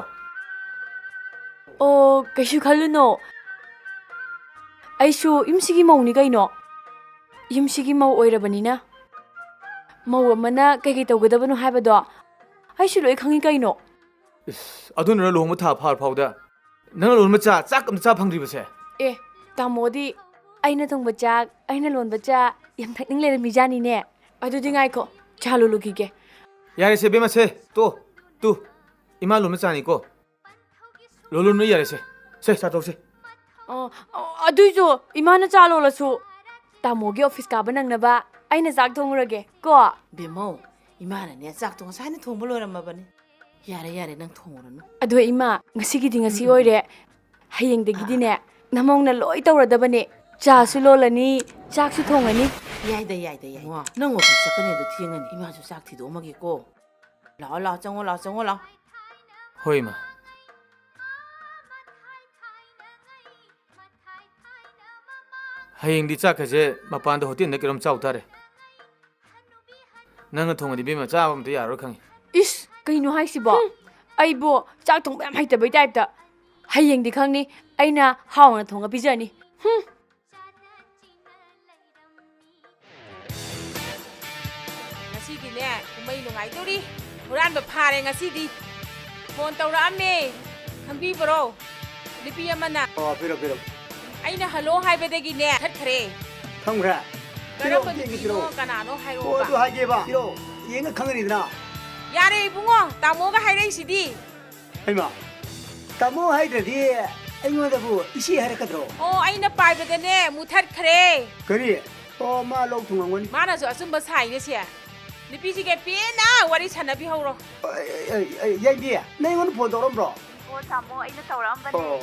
ꯑꯣ, ꯀꯩꯁꯨ ꯈꯜꯂꯨꯅꯣ꯫ ꯑꯩꯁꯨ ꯌꯨꯝꯁꯤꯒꯤ ꯃꯧꯅꯤ ꯀꯩꯅꯣ꯫ ꯌꯨꯝꯁꯤꯒꯤ ꯃꯧ ꯑꯣꯏꯔꯕꯅꯤꯅ, ꯃꯧ ꯑꯃꯅ ꯀꯩꯀꯩ ꯇꯧꯒꯗꯕꯅꯣ ꯍꯥꯏꯕꯗꯣ ꯑꯩꯁꯨ ꯂꯣꯏ ꯈꯪꯉꯤ ꯀꯩꯅꯣ꯫ ꯏꯁ, ꯑꯗꯨꯅꯔ ꯂꯨꯍꯣꯡꯕ ꯊꯥ ꯐꯥꯔ ꯐꯥꯎꯗ ꯅꯪꯅ ꯂꯣꯟꯕ ꯆꯥ, ꯆꯥꯛ ꯑꯝꯇ ꯆꯥ ꯐꯪꯗ꯭ꯔꯤꯕꯁꯦ? ꯑꯦ, ꯇꯥꯃꯣꯗꯤ ꯑꯩꯅ ꯊꯣꯡꯕ ꯆꯥꯛ, ꯑꯩꯅ ꯂꯣꯟꯕ ꯆꯥ ꯌꯥꯝ ꯊꯛꯅꯤꯡ ꯂꯩꯔꯝꯃꯤꯖꯥꯠꯅꯤꯅꯦ꯫ ꯑꯗꯨꯗꯤ ꯉꯥꯏꯈꯣ, ꯆꯥ ꯂꯣꯜꯂꯨꯈꯤꯒꯦ꯫ ꯌꯥꯔꯦꯁꯦ ꯏꯕꯦꯝꯃ, ꯁꯦ, ꯇꯣ, ꯇꯨ, ꯏꯃꯥ ꯂꯣꯟꯕ ꯆꯥꯅꯤꯀꯣ꯫ ꯂꯣꯜꯂꯨꯅꯨ, ꯌꯥꯔꯦꯁꯦ꯫ ꯁꯦ, ꯆꯥ ꯊꯛꯁꯦ꯫ ꯑꯣ, ꯑꯣ, ꯑꯗꯨꯏꯁꯨ ꯏꯃꯥꯅ ꯆꯥ ꯂꯣꯜꯂꯁꯨ ꯇꯥꯃꯣꯒꯤ ꯑꯣꯐꯤꯁ ꯀꯥꯕ ꯅꯪꯅꯕ ꯑꯩꯅ ꯆꯥꯛ ꯊꯣꯡꯉꯨꯔꯒꯦ ꯀꯣ꯫ ꯕꯦꯝꯃꯧ, ꯏꯃꯥꯅꯅꯦ ꯆꯥꯛꯇꯣ ꯉꯁꯥꯏꯅ ꯊꯣꯡꯕ ꯂꯣꯏꯔꯝꯃꯕꯅꯤ꯫ ꯌꯥꯔꯦ, ꯌꯥꯔꯦ, ꯅꯪ ꯊꯣꯡꯉꯨꯔꯅꯨ꯫ ꯑꯗꯣ ꯏꯃꯥ, ꯉꯁꯤꯒꯤꯗꯤ ꯉꯁꯤ ꯎꯝ, ꯎꯝ, ꯎꯝ꯫ ꯑꯣꯏꯔꯦ꯫ ꯍꯌꯦꯡꯗꯒꯤꯗꯤꯅꯦ, ꯑꯥ, ꯑꯥ, ꯅꯃꯧꯅ ꯂꯣꯏ ꯇꯧꯔꯗꯕꯅꯦ꯫ ꯆꯥꯁꯨ ꯑꯥ, ꯑꯥ, ꯂꯣꯜꯂꯅꯤ, ꯆꯥꯛꯁꯨ ꯊꯣꯡꯉꯅꯤ꯫ ꯌꯥꯏꯗ, ꯌꯥꯏꯗ, ꯌꯥꯏꯗ꯫ ꯋꯥ, ꯅꯪ ꯑꯣꯐꯤꯁ ꯆꯠꯀꯅꯤ ꯑꯗꯨ ꯊꯦꯡꯉꯅꯤ꯫ ꯏꯃꯥꯁꯨ ꯆꯥꯛ ꯊꯤꯗꯣꯛꯑꯝꯃꯒꯦꯀꯣ꯫ ꯂꯥꯛꯑꯣ, ꯂꯥꯛꯑꯣ, ꯆꯪꯉꯣ, ꯂꯥꯛꯑꯣ, ꯆꯪꯉꯣ, ꯂꯥꯛꯑꯣ꯫ ꯍꯣꯏ, ꯏꯃꯥ꯫ ꯍꯌꯦꯡꯗꯤ ꯆꯥꯛꯀꯁꯦ ꯃꯄꯥꯟꯗ ꯍꯣꯇꯦꯜꯗ ꯀꯩꯅꯣꯝ ꯆꯥꯎ ꯇꯥꯔꯦ꯫ ꯅꯪꯅ ꯊꯣꯡꯉꯗꯤ ꯏꯕꯦꯝꯃ ꯆꯥꯕ ꯑꯝꯇ ꯌꯥꯔꯔꯣꯏ ꯈꯪꯉꯤ꯫ ꯏꯁ, ꯀꯩꯅꯣ ꯍꯥꯏꯁꯤꯕꯣ? ꯍꯨꯝ꯫ ꯑꯩꯕꯨ ꯆꯥꯛ ꯊꯣꯡꯕ ꯌꯥꯝ ꯍꯩꯇꯕꯩ ꯇꯥꯏꯞꯇ꯫ ꯍꯌꯦꯡꯗꯤ ꯈꯪꯅꯤ, ꯑꯩꯅ ꯍꯥꯎꯅ ꯊꯣꯡꯉ ꯄꯤꯖꯅꯤ꯫ ꯍꯨꯝ꯫ ꯉꯁꯤꯗꯤꯅꯦ, ꯀꯨꯝꯍꯩ ꯅꯨꯡꯉꯥꯏꯗꯧꯔꯤ꯫ ꯍꯨꯔꯥꯟꯕ ꯐꯥꯔꯦ ꯉꯁꯤꯗꯤ꯫ ꯐꯣꯟ ꯇꯧꯔꯛꯑꯝꯃꯦ, ꯈꯪꯕꯤꯕ꯭ꯔꯣ? ꯅꯨꯄꯤ ꯑꯃꯅ꯫ ꯑꯣ, ꯄꯤꯔꯣ, ꯄꯤꯔꯣ꯫ ꯑꯩꯅ ꯍꯜꯂꯣ ꯍꯥꯏꯕꯗꯒꯤꯅꯦ, ꯊꯠꯈ꯭ꯔꯦ꯫ ꯊꯝꯈ꯭ꯔꯦ? ꯄꯤꯔꯣ, ꯀꯔꯝꯕ ꯌꯦꯡꯒꯦ, ꯅꯨꯄꯤꯅꯣ, ꯄꯤꯔꯣ꯫ ꯀꯅꯥꯅꯣ ꯑꯣ, ꯍꯥꯏꯔꯛꯑꯣꯕ꯫ ꯑꯗꯨ ꯍꯥꯏꯒꯦꯕ꯫ ꯄꯤꯔꯣ, ꯌꯦꯡꯉ ꯈꯪꯒꯅꯤꯗꯅ꯫ ꯌꯥꯔꯦ ꯏꯕꯨꯡꯉꯣ, ꯇꯥꯃꯣꯒ ꯍꯥꯏꯔꯛꯏꯁꯤꯗꯤ꯫ ꯍꯩꯃꯥ, ꯇꯥꯃꯣ ꯍꯥꯏꯗ꯭ꯔꯗꯤ ꯑꯩꯉꯣꯟꯗꯕꯨ ꯏꯆꯦ ꯍꯥꯏꯔꯛꯀꯗ꯭ꯔꯣ? ꯑꯣ, ꯑꯩꯅ ꯄꯥꯏꯕꯗꯅꯦ, ꯃꯨꯊꯠꯈ꯭ꯔꯦ꯫ ꯀꯔꯤ? ꯑꯣ, ꯃꯥ ꯂꯧ ꯊꯨꯡꯉꯝꯒꯅꯤ꯫ ꯃꯥꯅꯁꯨ ꯑꯆꯨꯝꯕ ꯁꯥꯏꯅꯦ ꯁꯦ꯫ ꯅꯨꯄꯤꯁꯤꯒ ꯄꯦꯟꯅ ꯋꯥꯔꯤ ꯁꯥꯟꯅꯕꯤꯍꯧꯔꯣ꯫ ꯑꯩ, ꯑꯩ, ꯑꯩ, ꯌꯥꯏꯕꯤ, ꯅꯪ ꯑꯩꯉꯣꯟꯗ ꯐꯣꯟ ꯇꯧꯔꯛꯑꯝꯕ꯭ꯔꯣ? ꯑꯣ, ꯇꯥꯃꯣ, ꯑꯩꯅ ꯇꯧꯔꯛꯑꯝꯕꯅꯦ꯫ ꯑꯣ,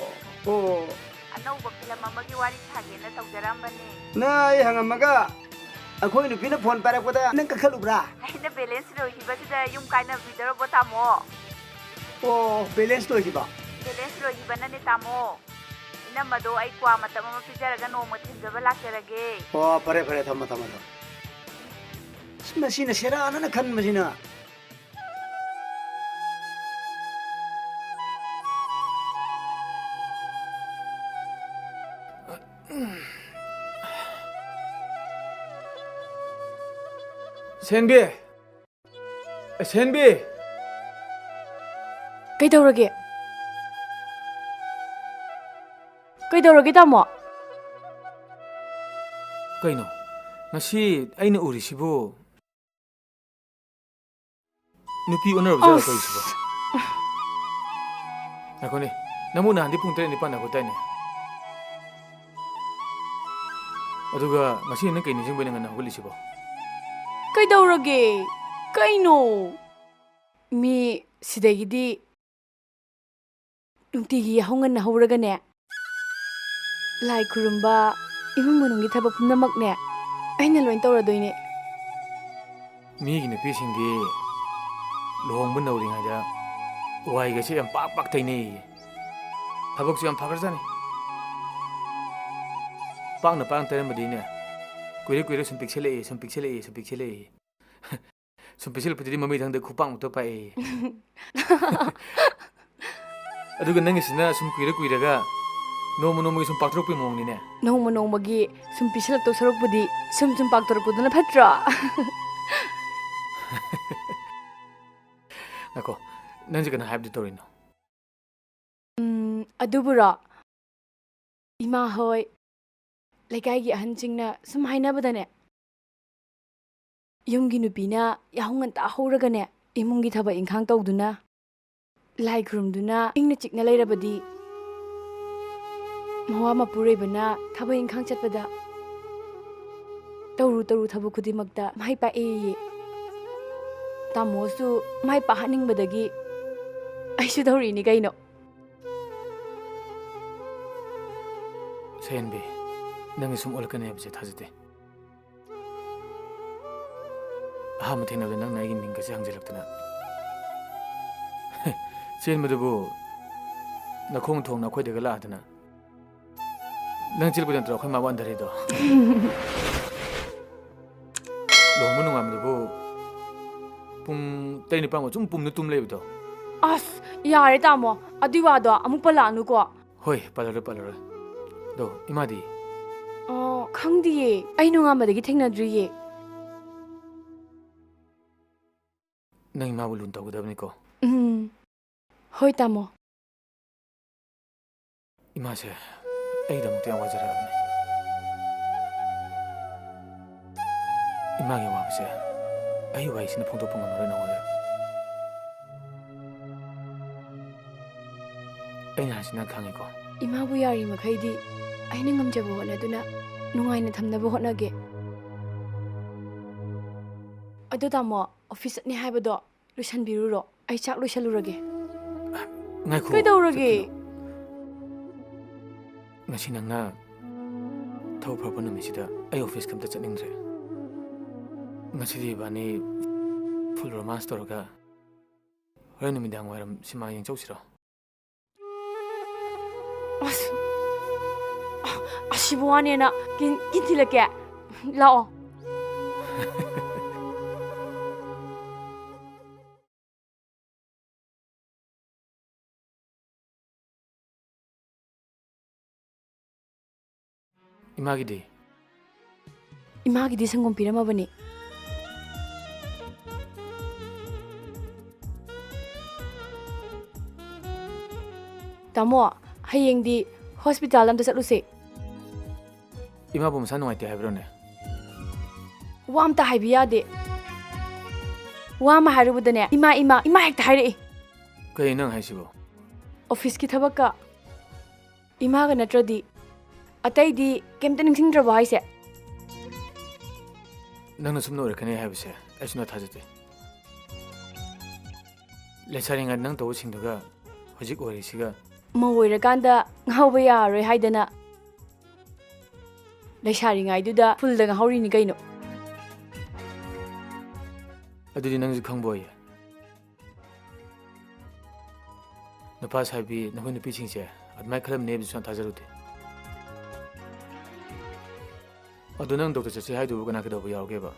ꯑꯣ꯫ ꯑꯅꯧꯕ ꯐꯤꯂꯝ ꯑꯃꯒꯤ ꯋꯥꯔꯤ ꯁꯥꯒꯦꯅ ꯇꯧꯖꯔꯛꯑꯝꯕꯅꯦ꯫ ꯅꯪ ꯑꯩ ꯍꯪꯉꯝꯃꯒ ꯑꯩꯈꯣꯏ ꯅꯨꯄꯤꯅ ꯐꯣꯟ ꯄꯥꯏꯔꯛꯄꯗ ꯅꯪ ꯀꯛꯊꯠꯂꯨꯕ꯭ꯔꯥ? ꯑꯩꯅ ꯕꯦꯂꯦꯟꯁ ꯂꯣꯏꯈꯤꯕꯁꯤꯗ ꯌꯨꯝ ꯀꯥꯏꯅꯕꯤꯗꯧꯔꯕꯣ, ꯇꯥꯃꯣ? ꯑꯣ, ꯕꯦꯂꯦꯟꯁ ꯂꯣꯏꯈꯤꯕ? ꯕꯦꯂꯦꯟꯁ ꯂꯣꯏꯈꯤꯕꯅꯅꯦ, ꯇꯥꯃꯣ꯫ ꯏꯅꯝꯃꯗꯣ ꯑꯩ ꯀ꯭ꯋꯥ ꯃꯇꯞ ꯑꯃ ꯄꯤꯖꯔꯒ ꯅꯣꯡꯃ ꯊꯤꯟꯖꯕ ꯂꯥꯛꯆꯔꯒꯦ꯫ ꯑꯣ, ꯐꯔꯦ, ꯐꯔꯦ, ꯊꯝꯃꯣ, ꯊꯝꯃꯣ, ꯊꯝꯃꯣ꯫ ꯑꯁ, ꯃꯁꯤꯅ ꯁꯦꯔꯥꯟꯅꯅ ꯈꯟꯕꯁꯤꯅ꯫ ꯁꯦꯟꯕꯤ! ꯑꯦ, ꯁꯦꯟꯕꯤ! ꯀꯩꯗꯧꯔꯒꯦ? ꯀꯩꯗꯧꯔꯒꯦ, ꯇꯥꯃꯣ? ꯀꯩꯅꯣ? ꯉꯁꯤ ꯑꯩꯅ ꯎꯔꯤꯁꯤꯕꯨ ꯅꯨꯄꯤ ꯑꯣꯟꯅꯔꯕ ꯖꯥꯠꯂꯣ ꯑꯁ꯫ ꯇꯧꯔꯤꯁꯤꯕꯣ? ꯉꯥꯏꯈꯣꯅꯦ, ꯅꯪꯕꯨ ꯅꯍꯥꯟꯗꯤ ꯄꯨꯡ ꯇꯔꯦꯠ ꯅꯤꯄꯥꯟꯗ ꯍꯧꯒꯠꯇꯥꯏꯅꯦ? ꯑꯗꯨꯒ ꯉꯁꯤ ꯅꯪ ꯀꯩ ꯅꯤꯡꯁꯤꯡꯕꯩꯅ ꯉꯟꯅ ꯍꯧꯒꯠꯂꯤꯁꯤꯕꯣ? ꯀꯩꯗꯧꯔꯒꯦ? ꯀꯩꯅꯣ? ꯃꯤ ꯁꯤꯗꯒꯤꯗꯤ ꯅꯨꯡꯇꯤꯒꯤ ꯌꯥꯍꯧ ꯉꯟꯅ ꯍꯧꯔꯒꯅꯦ, ꯂꯥꯏ ꯈꯨꯔꯨꯝꯕ, ꯏꯃꯨꯡ ꯃꯅꯨꯡꯒꯤ ꯊꯕꯛ ꯄꯨꯝꯅꯃꯛꯅꯦ, ꯑꯩꯅ ꯂꯣꯏ ꯇꯧꯔꯗꯣꯏꯅꯦ꯫ ꯃꯤꯒꯤ ꯅꯨꯄꯤꯁꯤꯡꯗꯤ ꯂꯨꯍꯣꯡꯕ ꯅꯧꯔꯤꯉꯩꯗ ꯋꯥꯏꯒꯁꯦ ꯌꯥꯝ ꯄꯥꯛ ꯄꯥꯛ ꯇꯩꯅꯩꯌꯦ꯫ ꯊꯕꯛꯁꯨ ꯌꯥꯝ ꯐꯈ꯭ꯔꯖꯥꯠꯅꯤ꯫ ꯄꯥꯛꯅ ꯄꯥꯛꯅ ꯇꯩꯔꯝꯕꯗꯤꯅꯦ, ꯀꯨꯏꯔ ꯀꯨꯏꯔ ꯁꯨꯝ ꯄꯤꯛꯁꯤꯜꯂꯛꯑꯦ, ꯁꯨꯝ ꯄꯤꯛꯁꯤꯜꯂꯛꯑꯦ, ꯁꯨꯝ ꯄꯤꯛꯁꯤꯜꯂꯛꯑꯦ꯫ ꯁꯨꯝ ꯄꯤꯛꯁꯤꯜꯂꯛꯄꯗꯗꯤ ꯃꯃꯩꯊꯪꯗ ꯈꯨꯄꯥꯛꯃꯨꯛꯇ ꯄꯥꯛꯑꯦ꯫ ꯑꯗꯨꯒ ꯅꯪꯒꯤꯁꯤꯅ ꯁꯨꯝ ꯀꯨꯏꯔ ꯀꯨꯏꯔꯒ ꯅꯣꯡꯃ ꯅꯣꯡꯃꯒꯤ ꯁꯨꯝ ꯄꯥꯛꯊꯣꯔꯛꯄꯒꯤ ꯃꯑꯣꯡꯅꯤꯅꯦ꯫ ꯅꯣꯡꯃ ꯅꯣꯡꯃꯒꯤ ꯁꯨꯝ ꯄꯤꯛꯁꯤꯜꯂꯛꯇꯧ ꯁꯔꯨꯛꯄꯨꯗꯤ ꯁꯨꯝ ꯁꯨꯝ ꯄꯥꯛꯊꯣꯔꯛꯄꯗꯨꯅ ꯐꯠꯇ꯭ꯔꯣ? ꯉꯥꯏꯈꯣ, ꯅꯪꯁꯦ ꯀꯩꯅꯣ ꯍꯥꯏꯕꯗꯤ ꯇꯧꯔꯤꯅꯣ? ꯎꯝ, ꯑꯗꯨꯕꯨꯔꯣ? ꯏꯃꯥ ꯍꯣꯏ, ꯂꯩꯀꯥꯏꯒꯤ ꯑꯍꯟꯁꯤꯡꯅ ꯁꯨꯝ ꯍꯥꯏꯅꯕꯗꯅꯦ, ꯌꯨꯝꯒꯤ ꯅꯨꯄꯤꯅ ꯌꯥꯍꯧ ꯉꯟꯇꯥ ꯍꯧꯔꯒꯅꯦ, ꯏꯃꯨꯡꯒꯤ ꯊꯕꯛ ꯏꯪꯈꯥꯡ ꯇꯧꯗꯨꯅ, ꯂꯥꯏ ꯈꯨꯔꯨꯝꯗꯨꯅ ꯏꯪꯅ ꯆꯤꯛꯅ ꯂꯩꯔꯕꯗꯤ, ꯃꯋꯥ ꯃꯄꯨꯔꯣꯏꯕꯅ ꯊꯕꯛ ꯏꯪꯈꯥꯡ ꯆꯠꯄꯗ ꯇꯧꯔꯨ ꯇꯧꯔꯨ ꯊꯕꯛ ꯈꯨꯗꯤꯡꯃꯛꯇ ꯃꯥꯏ ꯄꯥꯛꯑꯦꯌꯦ꯫ ꯇꯥꯃꯣꯁꯨ ꯃꯥꯏ ꯄꯥꯛꯍꯟꯅꯤꯡꯕꯗꯒꯤ ꯑꯩꯁꯨ ꯇꯧꯔꯤꯅꯤ ꯀꯩꯅꯣ꯫ ꯁꯌꯦꯟꯕꯤ, ꯅꯪꯒꯤ ꯁꯨꯝ ꯑꯣꯜꯂꯛꯀꯅꯤ ꯍꯥꯏꯕꯁꯦ ꯊꯥꯖꯗꯦ꯫ ꯑꯍꯥꯟꯕ ꯊꯦꯡꯅꯕꯗ ꯅꯪꯅ ꯑꯩꯒꯤ ꯃꯤꯡꯒꯁꯦ ꯍꯪꯖꯤꯜꯂꯛꯇꯅ꯫ ꯆꯦꯟꯕꯗꯨꯕꯨ ꯅꯈꯣꯡ ꯊꯣꯡꯅ ꯑꯩꯈꯣꯏꯗꯒ ꯂꯥꯛꯑꯗꯅ꯫ ꯅꯪ ꯆꯦꯜꯂꯛꯄꯗ ꯅꯠꯇ꯭ꯔꯣ ꯑꯩꯈꯣꯏ ꯃꯥꯕꯨ ꯍꯟꯊꯔꯤꯗꯣ? ꯂꯨꯍꯣꯡꯕ ꯅꯣꯡꯉꯥꯟꯕꯗꯨꯕꯨ ꯄꯨꯡ ꯇꯔꯦꯠ ꯅꯤꯄꯥꯟ ꯁꯨꯝ ꯄꯨꯝꯅ ꯇꯨꯝ ꯂꯩꯕꯗꯣ꯫ ꯑꯁ, ꯌꯥꯔꯦ ꯇꯥꯃꯣ, ꯑꯗꯨꯏ ꯋꯥꯗꯣ ꯑꯃꯨꯛ ꯄꯜꯂꯛꯑꯅꯨꯀꯣ꯫ ꯍꯣꯏ, ꯄꯜꯂꯔꯣꯏ, ꯄꯜꯂꯔꯣꯏ꯫ ꯑꯗꯣ ꯏꯃꯥꯗꯤ? ꯑꯣ, ꯈꯪꯗꯤꯌꯦ, ꯑꯩ ꯅꯣꯡꯉꯥꯟꯕꯗꯒꯤ ꯊꯦꯡꯅꯗ꯭ꯔꯤꯌꯦ꯫ ꯅꯪ ꯏꯃꯥꯕꯨ ꯂꯨꯅ ꯇꯧꯒꯗꯕꯅꯤꯀꯣ꯫ ꯎꯝ, ꯍꯣꯏ ꯇꯥꯃꯣ꯫ ꯏꯃꯥꯁꯦ ꯑꯩꯒꯤꯗꯃꯛꯇ ꯌꯥꯝ ꯋꯥꯖꯔꯕꯅꯤ꯫ ꯏꯃꯥꯒꯤ ꯑꯋꯥꯕꯁꯦ ꯑꯩ ꯋꯥꯍꯩꯁꯤꯅ ꯐꯣꯡꯗꯣꯛꯄ ꯉꯝꯃꯔꯣꯏ ꯅꯉꯣꯟꯗ꯫ ꯑꯩꯅ ꯍꯥꯏꯁꯤ ꯅꯪ ꯈꯪꯉꯤꯀꯣ? ꯏꯃꯥꯕꯨ ꯌꯥꯔꯤ ꯃꯈꯩꯗꯤ ꯑꯩꯅ ꯉꯝꯖꯕ ꯍꯣꯠꯅꯗꯨꯅ ꯅꯨꯡꯉꯥꯏꯅ ꯊꯝꯅꯕ ꯍꯣꯠꯅꯒꯦ꯫ ꯑꯗꯣ ꯇꯥꯃꯣ, ꯑꯣꯐꯤꯁ ꯆꯠꯅꯤ ꯍꯥꯏꯕꯗꯣ ꯂꯣꯏꯁꯟꯕꯤꯔꯨꯔꯣ, ꯑꯩ ꯆꯥꯛ ꯂꯣꯏꯁꯜꯂꯨꯔꯒꯦ꯫ ꯉꯥꯏꯈꯣ, ꯀꯩꯗꯧꯔꯒꯦ? ꯆꯠꯀꯅꯨ꯫ ꯉꯁꯤ ꯅꯪꯅ ꯊꯕꯛ ꯐꯔꯛꯄ ꯅꯨꯃꯤꯠꯁꯤꯗ ꯑꯩ ꯑꯣꯐꯤꯁꯀ ꯑꯝꯇ ꯆꯠꯅꯤꯡꯗ꯭ꯔꯦ꯫ ꯉꯁꯤꯗꯤ ꯏꯕꯥꯅꯤ ꯐꯨꯜ ꯔꯣꯃꯥꯟꯁ ꯇꯧꯔꯒ ꯍꯣꯔꯦꯟ ꯅꯨꯃꯤꯗꯥꯡ ꯋꯥꯏꯔꯝ ꯁꯤꯃꯥ ꯌꯦꯡ ꯆꯧꯁꯤꯔꯣ? ꯑꯁ, ꯑꯁꯤꯕꯨ ꯋꯥꯅꯦꯅ ꯀꯤꯟ, ꯀꯤꯟ ꯊꯤꯜꯂꯛꯀꯦ꯫ ꯂꯥꯛꯑꯣ꯫ ꯏꯃꯥꯒꯤꯗꯤ? ꯏꯃꯥꯒꯤꯗꯤ ꯁꯪꯒꯣꯝ ꯄꯤꯔꯝꯃꯕꯅꯤ꯫ ꯇꯥꯃꯣ, ꯍꯌꯦꯡꯗꯤ ꯍꯣꯁꯄꯤꯇꯥꯜ ꯑꯝꯇ ꯆꯠꯂꯨꯁꯦ꯫ ꯏꯃꯥꯕꯨ ꯃꯁꯥ ꯅꯨꯡꯉꯥꯏꯇꯦ ꯍꯥꯏꯕ꯭ꯔꯣꯅꯦ? ꯋꯥ ꯑꯝꯇ ꯍꯥꯏꯕ ꯌꯥꯗꯦ꯫ ꯋꯥ ꯑꯃ ꯍꯥꯏꯔꯨꯕꯗꯅꯦ, "ꯏꯃꯥ, ꯏꯃꯥ, ꯏꯃꯥ" ꯍꯦꯛꯇ ꯍꯥꯏꯔꯛꯏ꯫ ꯀꯩ ꯅꯪ ꯍꯥꯏꯁꯤꯕꯣ? ꯑꯣꯐꯤꯁꯀꯤ ꯊꯕꯛꯀ ꯏꯃꯥꯒ ꯅꯠꯇ꯭ꯔꯗꯤ ꯑꯇꯩꯗꯤ ꯀꯩꯝꯇ ꯅꯤꯡꯁꯤꯡꯗ꯭ꯔꯕꯣ ꯍꯥꯏꯁꯦ? ꯅꯪꯅ ꯁꯨꯝ ꯅꯣꯏꯔꯛꯀꯅꯤ ꯍꯥꯏꯕꯁꯦ ꯑꯩ ꯁꯨꯡꯊꯥ ꯊꯥꯖꯗꯦ꯫ ꯂꯩꯁꯥꯔꯤꯉꯩꯗ ꯅꯪ ꯇꯧꯕꯁꯤꯡꯗꯨꯒ ꯍꯧꯖꯤꯛ ꯑꯣꯏꯔꯤꯁꯤꯒ꯫ ꯃꯧ ꯑꯣꯏꯔꯀꯥꯟꯗ ꯉꯥꯎꯕ ꯌꯥꯔꯔꯣꯏ ꯍꯥꯏꯗꯅ ꯂꯩꯁꯥꯔꯤꯉꯩꯗꯨꯗ ꯐꯨꯜꯗ ꯉꯥꯎꯍꯧꯔꯤꯅꯤ ꯀꯩꯅꯣ꯫ ꯑꯗꯨꯗꯤ ꯅꯪꯁꯨ ꯈꯪꯕ ꯑꯣꯏꯌꯦ꯫ ꯅꯨꯄꯥ ꯁꯥꯕꯤ ꯅꯈꯣꯏ ꯅꯨꯄꯤꯁꯤꯡꯁꯦ ꯑꯗꯨꯃꯥꯏꯅ ꯈꯜꯂꯝꯅꯦꯕ ꯁꯨꯡꯊꯥ ꯊꯥꯖꯔꯨꯗꯦ꯫ ꯑꯗꯨ ꯅꯪ ꯗꯣꯛꯇꯔ ꯆꯠꯁꯦ ꯍꯥꯏꯗꯨꯕꯨ ꯀꯅꯥ ꯀꯩꯗꯧꯕ ꯌꯥꯎꯒꯦꯕ?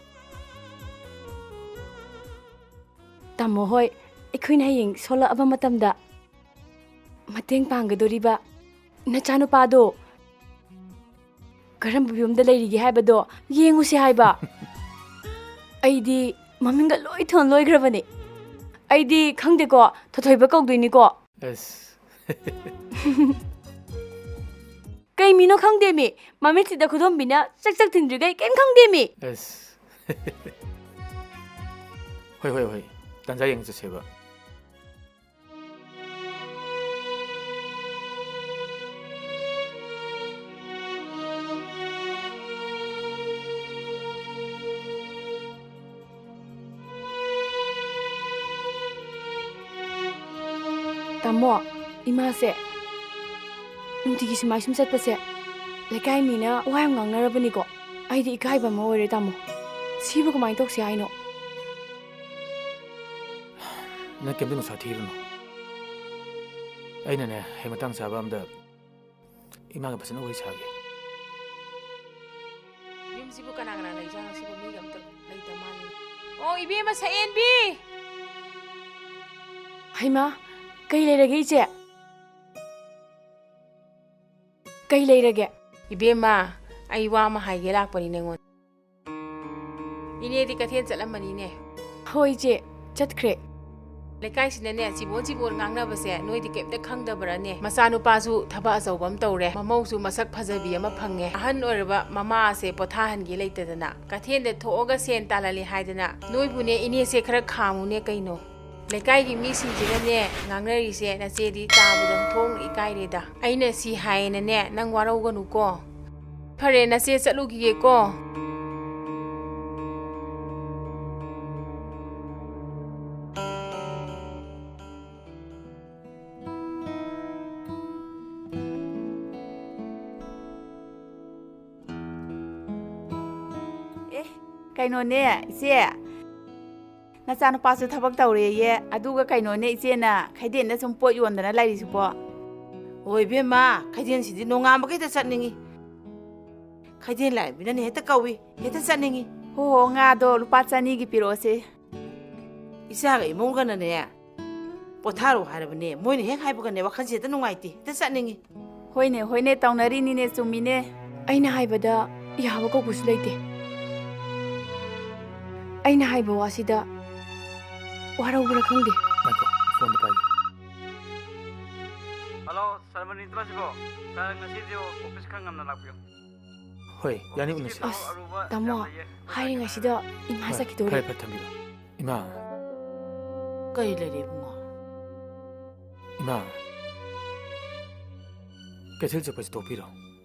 ꯇꯥꯃꯣ ꯍꯣꯏ, ꯑꯩꯈꯣꯏꯅ ꯍꯌꯦꯡ ꯁꯣꯜꯂꯛꯑꯕ ꯃꯇꯝꯗ ꯃꯇꯦꯡ ꯄꯥꯡꯒꯗꯣꯔꯤꯕ ꯅꯆꯥꯅꯨꯄꯥꯗꯣ ꯀꯔꯝꯕ ꯐꯤꯕꯝꯗ ꯂꯩꯔꯤꯒꯦ ꯍꯥꯏꯕꯗꯣ ꯌꯦꯡꯉꯨꯁꯤ ꯍꯥꯏꯕ꯫ ꯑꯩꯗꯤ ꯃꯃꯤꯡꯒ ꯂꯣꯏ ꯊꯣꯟ ꯂꯣꯏꯈ꯭ꯔꯕꯅꯦ꯫ ꯑꯩꯗꯤ ꯈꯪꯗꯦꯀꯣ, ꯊꯣꯏꯊꯣꯏꯕ ꯀꯧꯗꯣꯏꯅꯤꯀꯣ꯫ ꯑꯁ꯫ ꯀꯩ ꯃꯤꯅꯣ ꯈꯪꯗꯦꯃꯤ, ꯃꯃꯤꯠꯁꯤꯗ ꯈꯨꯗꯣꯝꯕꯤꯅ ꯆꯛ ꯆꯛ ꯊꯤꯟꯗ꯭ꯔꯤꯈꯩ ꯀꯩꯝ ꯈꯪꯗꯦꯃꯤ꯫ ꯑꯁ꯫ ꯍꯣꯏ, ꯍꯣꯏ, ꯍꯣꯏ, ꯇꯥꯟꯖꯥ ꯌꯦꯡ ꯆꯠꯁꯦꯕ꯫ ꯇꯥꯃꯣ, ꯏꯃꯥꯁꯦ ꯅꯨꯡꯇꯤꯒꯤ ꯁꯨꯃꯥꯏ ꯁꯨꯝ ꯆꯠꯄꯁꯦ ꯂꯩꯀꯥꯏ ꯃꯤꯅ ꯋꯥ ꯌꯥꯝ ꯉꯥꯡꯅꯔꯕꯅꯤꯀꯣ꯫ ꯑꯩꯗꯤ ꯏꯀꯥꯏꯕ ꯑꯃ ꯑꯣꯏꯔꯦ ꯇꯥꯃꯣ꯫ ꯁꯤꯕꯨ ꯀꯃꯥꯏꯅ ꯇꯧꯁꯤ ꯍꯥꯏꯅꯣ? ꯅꯪ ꯀꯩꯝꯇ ꯅꯨꯡꯁꯥ ꯊꯤꯔꯨꯅꯨ꯫ ꯑꯩꯅꯅꯦ, ꯍꯌꯦꯡ ꯃꯇꯥꯡ ꯆꯥꯕ ꯑꯝꯗ ꯏꯃꯥꯒ ꯐꯖꯅ ꯋꯥꯔꯤ ꯁꯥꯒꯦ꯫ ꯌꯨꯝꯁꯤꯕꯨ ꯀꯅꯥ ꯀꯅꯥ ꯂꯩꯖꯥꯠꯅꯣ? ꯁꯤꯕꯨ ꯃꯤꯒ ꯑꯝꯇ ꯂꯩꯇ ꯃꯥꯜꯂꯦ꯫ ꯑꯣ, ꯏꯕꯦꯝꯃ ꯁꯛꯍꯦꯟꯕꯤ! ꯍꯩꯃꯥ, ꯀꯩ ꯂꯩꯔꯒꯦ ꯏꯆꯦ? ꯀꯩ ꯂꯩꯔꯒꯦ? ꯏꯕꯦꯝꯃ, ꯑꯩ ꯋꯥ ꯑꯃ ꯍꯥꯏꯒꯦ ꯂꯥꯛꯄꯅꯤ ꯅꯉꯣꯟꯗ꯫ ꯏꯅꯦꯗꯤ ꯀꯩꯊꯦꯜ ꯆꯠꯂꯝꯃꯅꯤꯅꯦ꯫ ꯍꯣꯏ ꯏꯆꯦ, ꯆꯠꯈ꯭ꯔꯦ꯫ ꯂꯩꯀꯥꯏꯁꯤꯅꯅꯦ, ꯆꯤꯕꯣꯟ ꯆꯤꯕꯣꯟ ꯉꯥꯡꯅꯕꯁꯦ ꯅꯣꯏꯗꯤ ꯀꯩꯝꯇ ꯈꯪꯗꯕ꯭ꯔꯥꯅꯦ? ꯃꯆꯥꯅꯨꯄꯥꯁꯨ ꯊꯕꯛ ꯑꯆꯧꯕ ꯑꯃ ꯇꯧꯔꯦ, ꯃꯃꯧꯁꯨ ꯃꯁꯛ ꯐꯖꯕꯤ ꯑꯃ ꯐꯪꯉꯦ꯫ ꯑꯍꯟ ꯑꯣꯏꯔꯕ ꯃꯃꯥꯁꯦ ꯄꯣꯊꯥꯍꯟꯒꯦ ꯂꯩꯇꯗꯅ ꯀꯩꯊꯦꯜꯗ ꯊꯣꯛꯑꯒ ꯁꯦꯟ ꯇꯥꯜꯍꯜꯂꯦ ꯍꯥꯏꯗꯅ ꯅꯣꯏꯕꯨꯅꯦ, ꯏꯅꯦꯁꯦ ꯈꯔ ꯈꯥꯝꯃꯨꯅꯦ ꯀꯩꯅꯣ꯫ ꯂꯩꯀꯥꯏꯒꯤ ꯃꯤꯁꯤꯡꯁꯤꯅꯅꯦ ꯉꯥꯡꯅꯔꯤꯁꯦ, ꯅꯆꯦꯗꯤ ꯇꯥꯕꯗ ꯊꯣꯡꯅ ꯏꯀꯥꯏꯔꯦꯗ꯫ ꯑꯩꯅ ꯁꯤ ꯍꯥꯏꯌꯦꯅꯅꯦ ꯅꯪ ꯋꯥꯔꯧꯒꯅꯨꯀꯣ꯫ ꯐꯔꯦ, ꯅꯆꯦ ꯆꯠꯂꯨꯈꯤꯒꯦꯀꯣ꯫ ꯀꯩꯅꯣꯅꯦ, ꯏꯆꯦ꯫ ꯅꯆꯥꯅꯨꯄꯥꯁꯨ ꯊꯕꯛ ꯇꯧꯔꯦꯌꯦ꯫ ꯑꯗꯨꯒ ꯀꯩꯅꯣꯅꯦ, ꯏꯆꯦꯅ ꯈꯩꯗꯦꯟꯗ ꯁꯨꯝ ꯄꯣꯠ ꯌꯣꯟꯗꯅ ꯂꯩꯔꯤꯁꯤꯕꯣ? ꯍꯣꯏ ꯏꯕꯦꯝꯃ, ꯈꯩꯗꯦꯟꯁꯤꯗꯤ ꯅꯣꯡꯉꯥꯟꯕꯒ ꯍꯦꯛꯇ ꯆꯠꯅꯤꯡꯉꯤ꯫ ꯈꯩꯗꯦꯟ ꯂꯥꯏꯔꯦꯝꯕꯤꯅꯅꯦ ꯍꯦꯛꯇ ꯀꯧꯏ, ꯍꯦꯛꯇ ꯆꯠꯅꯤꯡꯉꯤ꯫ ꯍꯣ ꯍꯣ, ꯉꯥꯗꯣ ꯂꯨꯄꯥ ꯆꯅꯤꯒꯤ ꯄꯤꯔꯛꯑꯣꯁꯦ꯫ ꯏꯆꯥꯒ ꯏꯃꯧꯒꯅꯅꯦ, ꯄꯣꯊꯥꯔꯣ ꯍꯥꯏꯔꯕꯅꯦ꯫ ꯃꯣꯏꯅ ꯍꯦꯛ ꯍꯥꯏꯕꯒꯅꯦ, ꯋꯥꯈꯜꯁꯦ ꯍꯦꯛꯇ ꯅꯨꯡꯉꯥꯏꯇꯦ, ꯍꯦꯛꯇ ꯆꯠꯅꯤꯡꯉꯤ꯫ ꯍꯣꯏꯅꯦ, ꯍꯣꯏꯅꯦ, ꯇꯧꯅꯔꯤꯅꯤꯅꯦ, ꯆꯨꯝꯃꯤꯅꯦ꯫ ꯑꯩꯅ ꯍꯥꯏꯕꯗ ꯌꯥꯕ ꯀꯧꯕꯁꯨ ꯂꯩꯇꯦ꯫ ꯑꯩꯅ ꯍꯥꯏꯕ ꯋꯥꯁꯤꯗ ꯋꯥꯔꯧꯕ꯭ꯔꯥ ꯈꯪꯗꯦ꯫ ꯉꯥꯏꯈꯣ, ꯐꯣꯟꯗꯣ ꯄꯥꯏꯒꯦ꯫ ꯍꯜꯂꯣ, ꯁꯔ ꯃꯅꯤꯟꯗ꯭ꯔ ꯁꯤꯕꯣ? ꯁꯔ, ꯉꯁꯤꯗꯤ ꯑꯣꯐꯤꯁ ꯈꯔ ꯉꯟꯅ ꯂꯥꯛꯄꯤꯌꯨ꯫ ꯍꯣꯏ, ꯌꯥꯅꯤ, ꯎꯅꯁꯤ꯫ ꯑꯁ, ꯇꯥꯃꯣ, ꯍꯥꯏꯔꯤꯉꯩꯁꯤꯗ ꯏꯃꯥ ꯍꯣꯏ, ꯆꯠꯈꯤꯗꯧꯔꯦ꯫ ꯐꯔꯦ, ꯐꯔꯦ, ꯊꯝꯕꯤꯔꯣ꯫ ꯏꯃꯥ꯫ ꯀꯔꯤ ꯂꯩꯔꯦ, ꯏꯕꯨꯡꯉꯣ? ꯏꯃꯥ, ꯀꯩꯊꯦꯜ ꯆꯠꯄꯁꯤ ꯇꯣꯛꯄꯤꯔꯣ꯫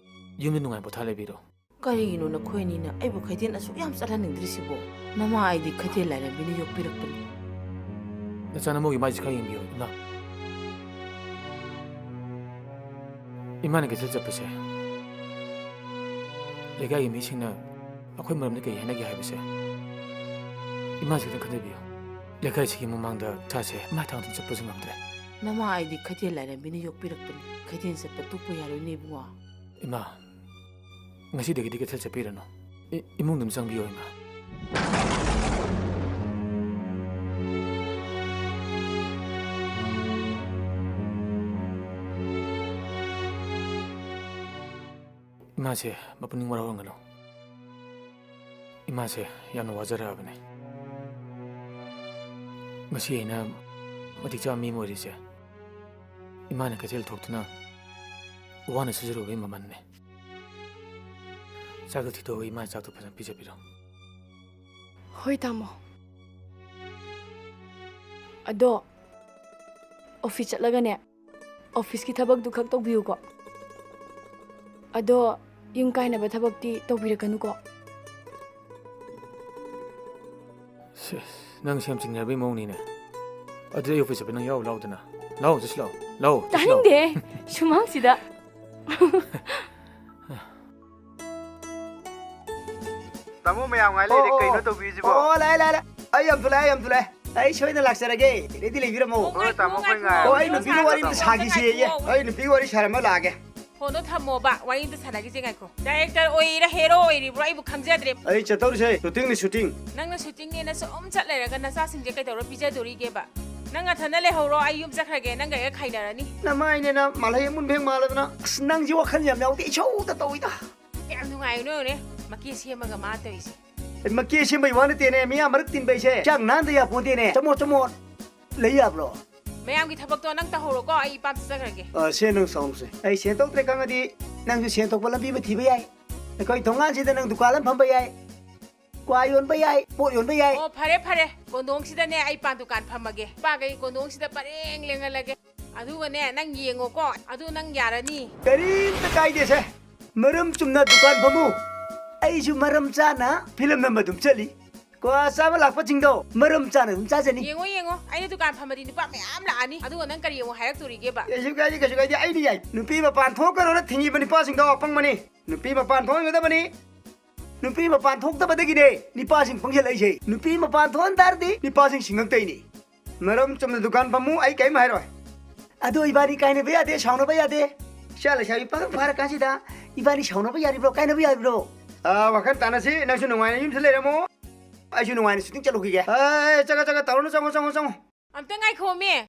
ꯌꯨꯝꯗ ꯅꯨꯡꯉꯥꯏ ꯄꯣꯊꯥ ꯂꯩꯕꯤꯔꯣ꯫ ꯀꯔꯤꯒꯤꯅꯣ ꯅꯈꯣꯏ ꯑꯅꯤꯅ ꯑꯩꯕꯨ ꯀꯩꯊꯦꯜ ꯑꯁꯨꯛ ꯌꯥꯝ ꯆꯠꯍꯟꯅꯤꯡꯗ꯭ꯔꯤꯁꯤꯕꯣ? ꯅꯃꯥ ꯑꯩꯗꯤ ꯀꯩꯊꯦꯜ ꯂꯥꯏꯔꯦꯝꯕꯤꯅ ꯌꯣꯛꯄꯤꯔꯛꯄꯅꯤ꯫ ꯅꯆꯥ ꯅꯃꯧꯒꯤ ꯃꯥꯏꯁꯦ ꯈꯔ ꯌꯦꯡꯕꯤꯌꯨ, ꯏꯃꯥ꯫ ꯏꯃꯥꯅ ꯀꯩꯊꯦꯜ ꯆꯠꯄꯁꯦ, ꯂꯩꯀꯥꯏꯒꯤ ꯃꯤꯁꯤꯡꯅ ꯑꯩꯈꯣꯏ ꯃꯔꯝꯗ ꯀꯔꯤ ꯍꯥꯏꯅꯒꯦ ꯍꯥꯏꯕꯁꯦ ꯏꯃꯥꯁꯤ ꯈꯤꯇꯪ ꯈꯟꯊꯕꯤꯌꯨ꯫ ꯂꯩꯀꯥꯏꯁꯤꯒꯤ ꯃꯃꯥꯡꯗ ꯏꯁꯥꯁꯦ ꯃꯥꯏ ꯊꯥꯡꯗꯨꯅ ꯆꯠꯄꯁꯨ ꯉꯝꯗ꯭ꯔꯦ꯫ ꯅꯃꯥ ꯑꯩꯗꯤ ꯀꯩꯊꯦꯜ ꯂꯥꯏꯔꯦꯝꯕꯤꯅ ꯌꯣꯛꯄꯤꯔꯛꯄꯅꯤ꯫ ꯀꯩꯊꯦꯜ ꯆꯠꯄ ꯇꯣꯛꯄ ꯌꯥꯔꯣꯏꯅꯦ ꯏꯕꯨꯡꯉꯣ꯫ ꯏꯃꯥ, ꯉꯁꯤꯗꯒꯤꯗꯤ ꯀꯩꯊꯦꯜ ꯆꯠꯄꯤꯔꯅꯨ꯫ ꯏ-, ꯏꯃꯨꯡꯗ ꯑꯗꯨꯝ ꯆꯪꯕꯤꯌꯣ, ꯏꯃꯥ꯫ ꯏꯃꯥꯁꯦ ꯃꯄꯨꯛꯅꯤꯡ ꯋꯥꯔꯧꯔꯝꯒꯅꯨ꯫ ꯏꯃꯥꯁꯦ ꯌꯥꯝꯅ ꯋꯥꯖꯔꯛꯑꯕꯅꯦ꯫ ꯉꯁꯤ ꯑꯩꯅ ꯃꯇꯤꯛ ꯆꯥꯕ ꯃꯤ ꯑꯃ ꯑꯣꯏꯔꯤꯁꯦ ꯏꯃꯥꯅ ꯀꯩꯊꯦꯜ ꯊꯣꯛꯇꯨꯅ ꯋꯥꯅ ꯁꯨꯖꯔꯨꯕꯒꯤ ꯃꯃꯜꯅꯦ꯫ ꯆꯥꯛꯇꯣ ꯊꯤꯗꯣꯛꯑꯒ ꯏꯃꯥ ꯆꯥꯛꯇꯣ ꯐꯖꯅ ꯄꯤꯖꯕꯤꯔꯣ꯫ ꯍꯣꯏ, ꯇꯥꯃꯣ꯫ ꯑꯗꯣ, ꯑꯣꯐꯤꯁ ꯆꯠꯂꯒꯅꯦ, ꯑꯣꯐꯤꯁꯀꯤ ꯊꯕꯛꯇꯨ ꯈꯛ ꯇꯧꯕꯤꯌꯨꯀꯣ꯫ ꯑꯗꯣ, ꯌꯨꯝ ꯀꯥꯏꯅꯕ ꯊꯕꯛꯇꯤ ꯇꯧꯕꯤꯔꯛꯀꯅꯨꯀꯣ꯫ ꯁꯦꯁ, ꯅꯪꯁꯦ ꯌꯥꯝ ꯆꯤꯡꯅꯕꯩ ꯃꯑꯣꯡꯅꯤꯅꯦ꯫ ꯑꯗꯨꯗꯤ ꯑꯩ ꯑꯣꯐꯤꯁ ꯆꯠꯄ ꯅꯪ ꯌꯥꯎꯔꯨ ꯂꯥꯎꯗꯅ꯫ ꯂꯥꯎ, ꯆꯠꯁꯤ ꯂꯥꯎ꯫ ꯂꯥꯎ, ꯆꯠꯁꯤ ꯂꯥꯎ꯫ ꯇꯥꯅꯤꯡꯗꯦ, ꯁꯨꯃꯥꯡꯁꯤꯗ꯫ ꯇꯥꯃꯣ, ꯃꯌꯥꯝ ꯉꯥꯏ ꯂꯩꯔꯦ, ꯑꯣ, ꯀꯩꯅꯣ ꯇꯧꯕꯤꯔꯤꯁꯤꯕꯣ? ꯑꯣ, ꯂꯥꯛꯑꯦ, ꯂꯥꯛꯑꯦ, ꯂꯥꯛꯑꯦ꯫ ꯑꯩ ꯌꯥꯝ ꯊꯨꯂꯦ, ꯑꯩ ꯌꯥꯝ ꯊꯨꯂꯦ꯫ ꯑꯩ ꯁꯣꯏꯗꯅ ꯂꯥꯛꯆꯔꯒꯦ꯫ ꯔꯦꯗꯤ ꯂꯩꯕꯤꯔꯝꯃꯣ꯫ ꯑꯣ, ꯍꯣꯏ, ꯇꯥꯃꯣ, ꯑꯩꯈꯣꯏ ꯉꯥꯏꯔꯝꯃꯒꯦ꯫ ꯑꯣ, ꯑꯩ ꯅꯨꯄꯤꯒ ꯋꯥꯔꯤ ꯑꯝꯇ ꯁꯥꯈꯤꯁꯦꯌꯦ꯫ ꯑꯩ ꯅꯨꯄꯤꯒ ꯋꯥꯔꯤ ꯁꯥꯔꯝꯃ ꯂꯥꯛꯑꯒꯦ꯫ ꯐꯣꯟꯗꯣ ꯊꯝꯃꯣꯕ, ꯋꯥꯔꯤ ꯑꯝꯇ ꯁꯥꯟꯅꯈꯤꯁꯦ, ꯉꯥꯏꯈꯣ꯫ ꯗꯥꯏꯔꯦꯛꯇꯔ ꯑꯣꯏꯔꯤꯔꯥ ꯍꯦꯔꯣ ꯑꯣꯏꯔꯤꯕ꯭ꯔꯣ ꯑꯩꯕꯨ ꯈꯪꯖꯗ꯭ꯔꯦ꯫ ꯑꯩ ꯆꯠꯇꯧꯔꯤꯁꯦ ꯁꯨꯇꯤꯡꯅꯤ, ꯁꯨꯇꯤꯡ꯫ ꯅꯪꯅ ꯁꯨꯇꯤꯡꯅꯦꯅ ꯁꯨꯝ ꯆꯠ ꯂꯩꯔꯒ ꯅꯆꯥꯁꯤꯡꯁꯦ ꯀꯩꯗꯧꯔ ꯄꯤꯖꯗꯣꯔꯤꯒꯦꯕ? ꯅꯪ ꯅꯊꯟꯗ ꯂꯩꯍꯧꯔꯣ, ꯑꯩ ꯌꯨꯝ ꯆꯠꯈ꯭ꯔꯒꯦ, ꯅꯪꯒ ꯑꯩꯒ ꯈꯥꯏꯅꯔꯅꯤ꯫ ꯅꯃꯥꯏꯅꯦꯅ ꯃꯥꯜꯍꯩ ꯑꯃꯨꯟꯕ ꯍꯦꯛ ꯃꯥꯜꯂꯗꯅ꯫ ꯑꯁ, ꯅꯪꯁꯤ ꯋꯥꯈꯜ ꯌꯥꯝ ꯌꯥꯎꯗꯦ, ꯏꯁꯧꯗ ꯇꯧꯏꯗ꯫ ꯌꯥꯝ ꯅꯨꯡꯉꯥꯏꯕꯅꯦ, ꯌꯦꯡꯉꯨꯅꯦ, ꯃꯀꯦ ꯁꯦꯝꯃꯒ ꯃꯥ ꯇꯧꯔꯤꯁꯦ꯫ ꯑꯦ, ꯃꯀꯦ ꯁꯦꯝꯕꯩ ꯋꯥ ꯅꯠꯇꯦꯅꯦ, ꯃꯤꯌꯥꯝ ꯃꯔꯛ ꯇꯤꯟꯕꯩꯁꯦ ꯆꯥꯛ ꯅꯥꯟꯗ ꯌꯥꯄꯣꯟꯇꯦꯅꯦ꯫ ꯆꯃꯣꯠ ꯆꯃꯣꯠ ꯂꯩ ꯌꯥꯕ꯭ꯔꯣ? ꯃꯌꯥꯝꯒꯤ ꯊꯕꯛꯇꯣ ꯅꯪ ꯇꯧꯍꯧꯔꯣꯀꯣ, ꯑꯩ ꯏꯄꯥꯝ ꯆꯠꯆꯈ꯭ꯔꯒꯦ꯫ ꯑ, ꯁꯦ, ꯅꯪ ꯁꯥꯎꯅꯨꯁꯦ꯫ ꯑꯩ ꯁꯦꯟ ꯊꯣꯛꯇ꯭ꯔꯦ ꯈꯪꯉꯗꯤ ꯅꯪꯁꯨ ꯁꯦꯟ ꯊꯣꯛꯄ ꯂꯝꯕꯤ ꯑꯃ ꯊꯤꯕ ꯌꯥꯏ꯫ ꯑꯩꯈꯣꯏ ꯊꯣꯡꯒꯥꯟꯁꯤꯗ ꯅꯪ ꯗꯨꯀꯥꯟ ꯑꯃ ꯐꯝꯕ ꯌꯥꯏ, ꯀ꯭ꯋꯥ ꯌꯣꯟꯕ ꯌꯥꯏ, ꯄꯣꯠ ꯌꯣꯟꯕ ꯌꯥꯏ꯫ ꯑꯣ, ꯐꯔꯦ, ꯐꯔꯦ, ꯀꯣꯟꯗꯣꯡꯁꯤꯗꯅꯦ ꯑꯩ ꯄꯥꯟ ꯗꯨꯀꯥꯟ ꯐꯝꯃꯒꯦ꯫ ꯄꯥꯒꯩ ꯀꯣꯟꯗꯣꯡꯁꯤꯗ ꯄꯔꯦꯡ ꯂꯦꯡꯍꯜꯂꯒꯦ꯫ ꯑꯗꯨꯒꯅꯦ, ꯅꯪ ꯌꯦꯡꯉꯣꯀꯣ, ꯑꯗꯨ ꯅꯪ ꯌꯥꯔꯅꯤ꯫ ꯀꯔꯤꯝꯇ ꯀꯥꯏꯗꯦꯁꯦ, ꯃꯔꯝ ꯆꯨꯝꯅ ꯗꯨꯀꯥꯟ ꯐꯝꯃꯨ꯫ ꯑꯩꯁꯨ ꯃꯔꯝ ꯆꯥꯅ ꯐꯤꯂꯝ ꯅꯝꯕ ꯑꯗꯨꯝ ꯆꯠꯂꯤ꯫ ꯀ꯭ꯋꯥ ꯆꯥꯕ ꯂꯥꯛꯄꯁꯤꯡꯗꯣ ꯃꯔꯝ ꯆꯥꯅ ꯑꯗꯨꯝ ꯆꯥꯖꯅꯤ꯫ ꯌꯦꯡꯉꯣ, ꯌꯦꯡꯉꯣ, ꯑꯩꯅ ꯗꯨꯀꯥꯟ ꯐꯝꯃꯗꯤ ꯅꯨꯄꯥ ꯃꯌꯥꯝ ꯂꯥꯛꯑꯅꯤ꯫ ꯑꯗꯨꯒ ꯅꯪ ꯀꯔꯤ ꯑꯃꯨꯛ ꯍꯥꯏꯔꯛꯇꯣꯔꯤꯒꯦꯕ? ꯀꯩꯁꯨ ꯀꯥꯏꯗꯦ, ꯀꯩꯁꯨ ꯀꯥꯏꯗꯦ, ꯑꯩꯗꯤ ꯌꯥꯏ꯫ ꯅꯨꯄꯤ ꯃꯄꯥꯟ ꯊꯣꯛꯀꯅꯣꯅ ꯊꯤꯡꯉꯤꯕ ꯅꯨꯄꯥꯁꯤꯡꯗꯣ ꯑꯄꯪꯕꯅꯤ꯫ ꯅꯨꯄꯤ ꯃꯄꯥꯟ ꯊꯣꯛꯍꯟꯒꯗꯕꯅꯤ꯫ ꯅꯨꯄꯤ ꯃꯄꯥꯟ ꯊꯣꯛꯇꯕꯗꯒꯤꯅꯦ ꯅꯨꯄꯥꯁꯤꯡ ꯄꯪꯁꯤꯜꯂꯛꯏꯁꯦ꯫ ꯅꯨꯄꯤ ꯃꯄꯥꯟ ꯊꯣꯛꯍꯟ ꯇꯥꯔꯗꯤ ꯅꯨꯄꯥꯁꯤꯡ ꯁꯤꯡꯉꯛꯇꯣꯏꯅꯤ꯫ ꯃꯔꯝ ꯆꯨꯝꯅ ꯗꯨꯀꯥꯟ ꯐꯝꯃꯨ, ꯑꯩ ꯀꯔꯤꯝ ꯍꯥꯏꯔꯣꯏ꯫ ꯑꯗꯣ ꯏꯕꯥꯅꯤ ꯀꯥꯏꯅꯕ ꯌꯥꯗꯦ, ꯁꯥꯎꯅꯕ ꯌꯥꯗꯦ꯫ ꯏꯆꯥ ꯂꯩꯁꯥꯕꯤ ꯄꯥꯈꯪ ꯐꯥꯔꯀꯥꯟꯁꯤꯗ ꯏꯕꯥꯅꯤ ꯁꯥꯎꯅꯕ ꯌꯥꯔꯤꯕ꯭ꯔꯣ, ꯀꯥꯏꯅꯕ ꯌꯥꯔꯤꯕ꯭ꯔꯣ? ꯑꯥ, ꯋꯥꯈꯜ ꯇꯥꯅꯁꯤ, ꯅꯪꯁꯨ ꯅꯨꯡꯉꯥꯏꯅ ꯌꯨꯝꯁꯤꯗ ꯂꯩꯔꯝꯃꯣ, ꯑꯩꯁꯨ ꯅꯨꯡꯉꯥꯏꯅ ꯁꯨꯇꯤꯡ ꯆꯠꯂꯨꯈꯤꯒꯦ꯫ ꯑꯦ, ꯆꯠꯂꯣ, ꯆꯠꯂꯣ, ꯇꯧꯔꯨꯅꯨ, ꯆꯪꯉꯣ, ꯆꯪꯉꯣ, ꯆꯪꯉꯣ꯫ ꯑꯝꯇ ꯉꯥꯏꯈꯣꯃꯤ,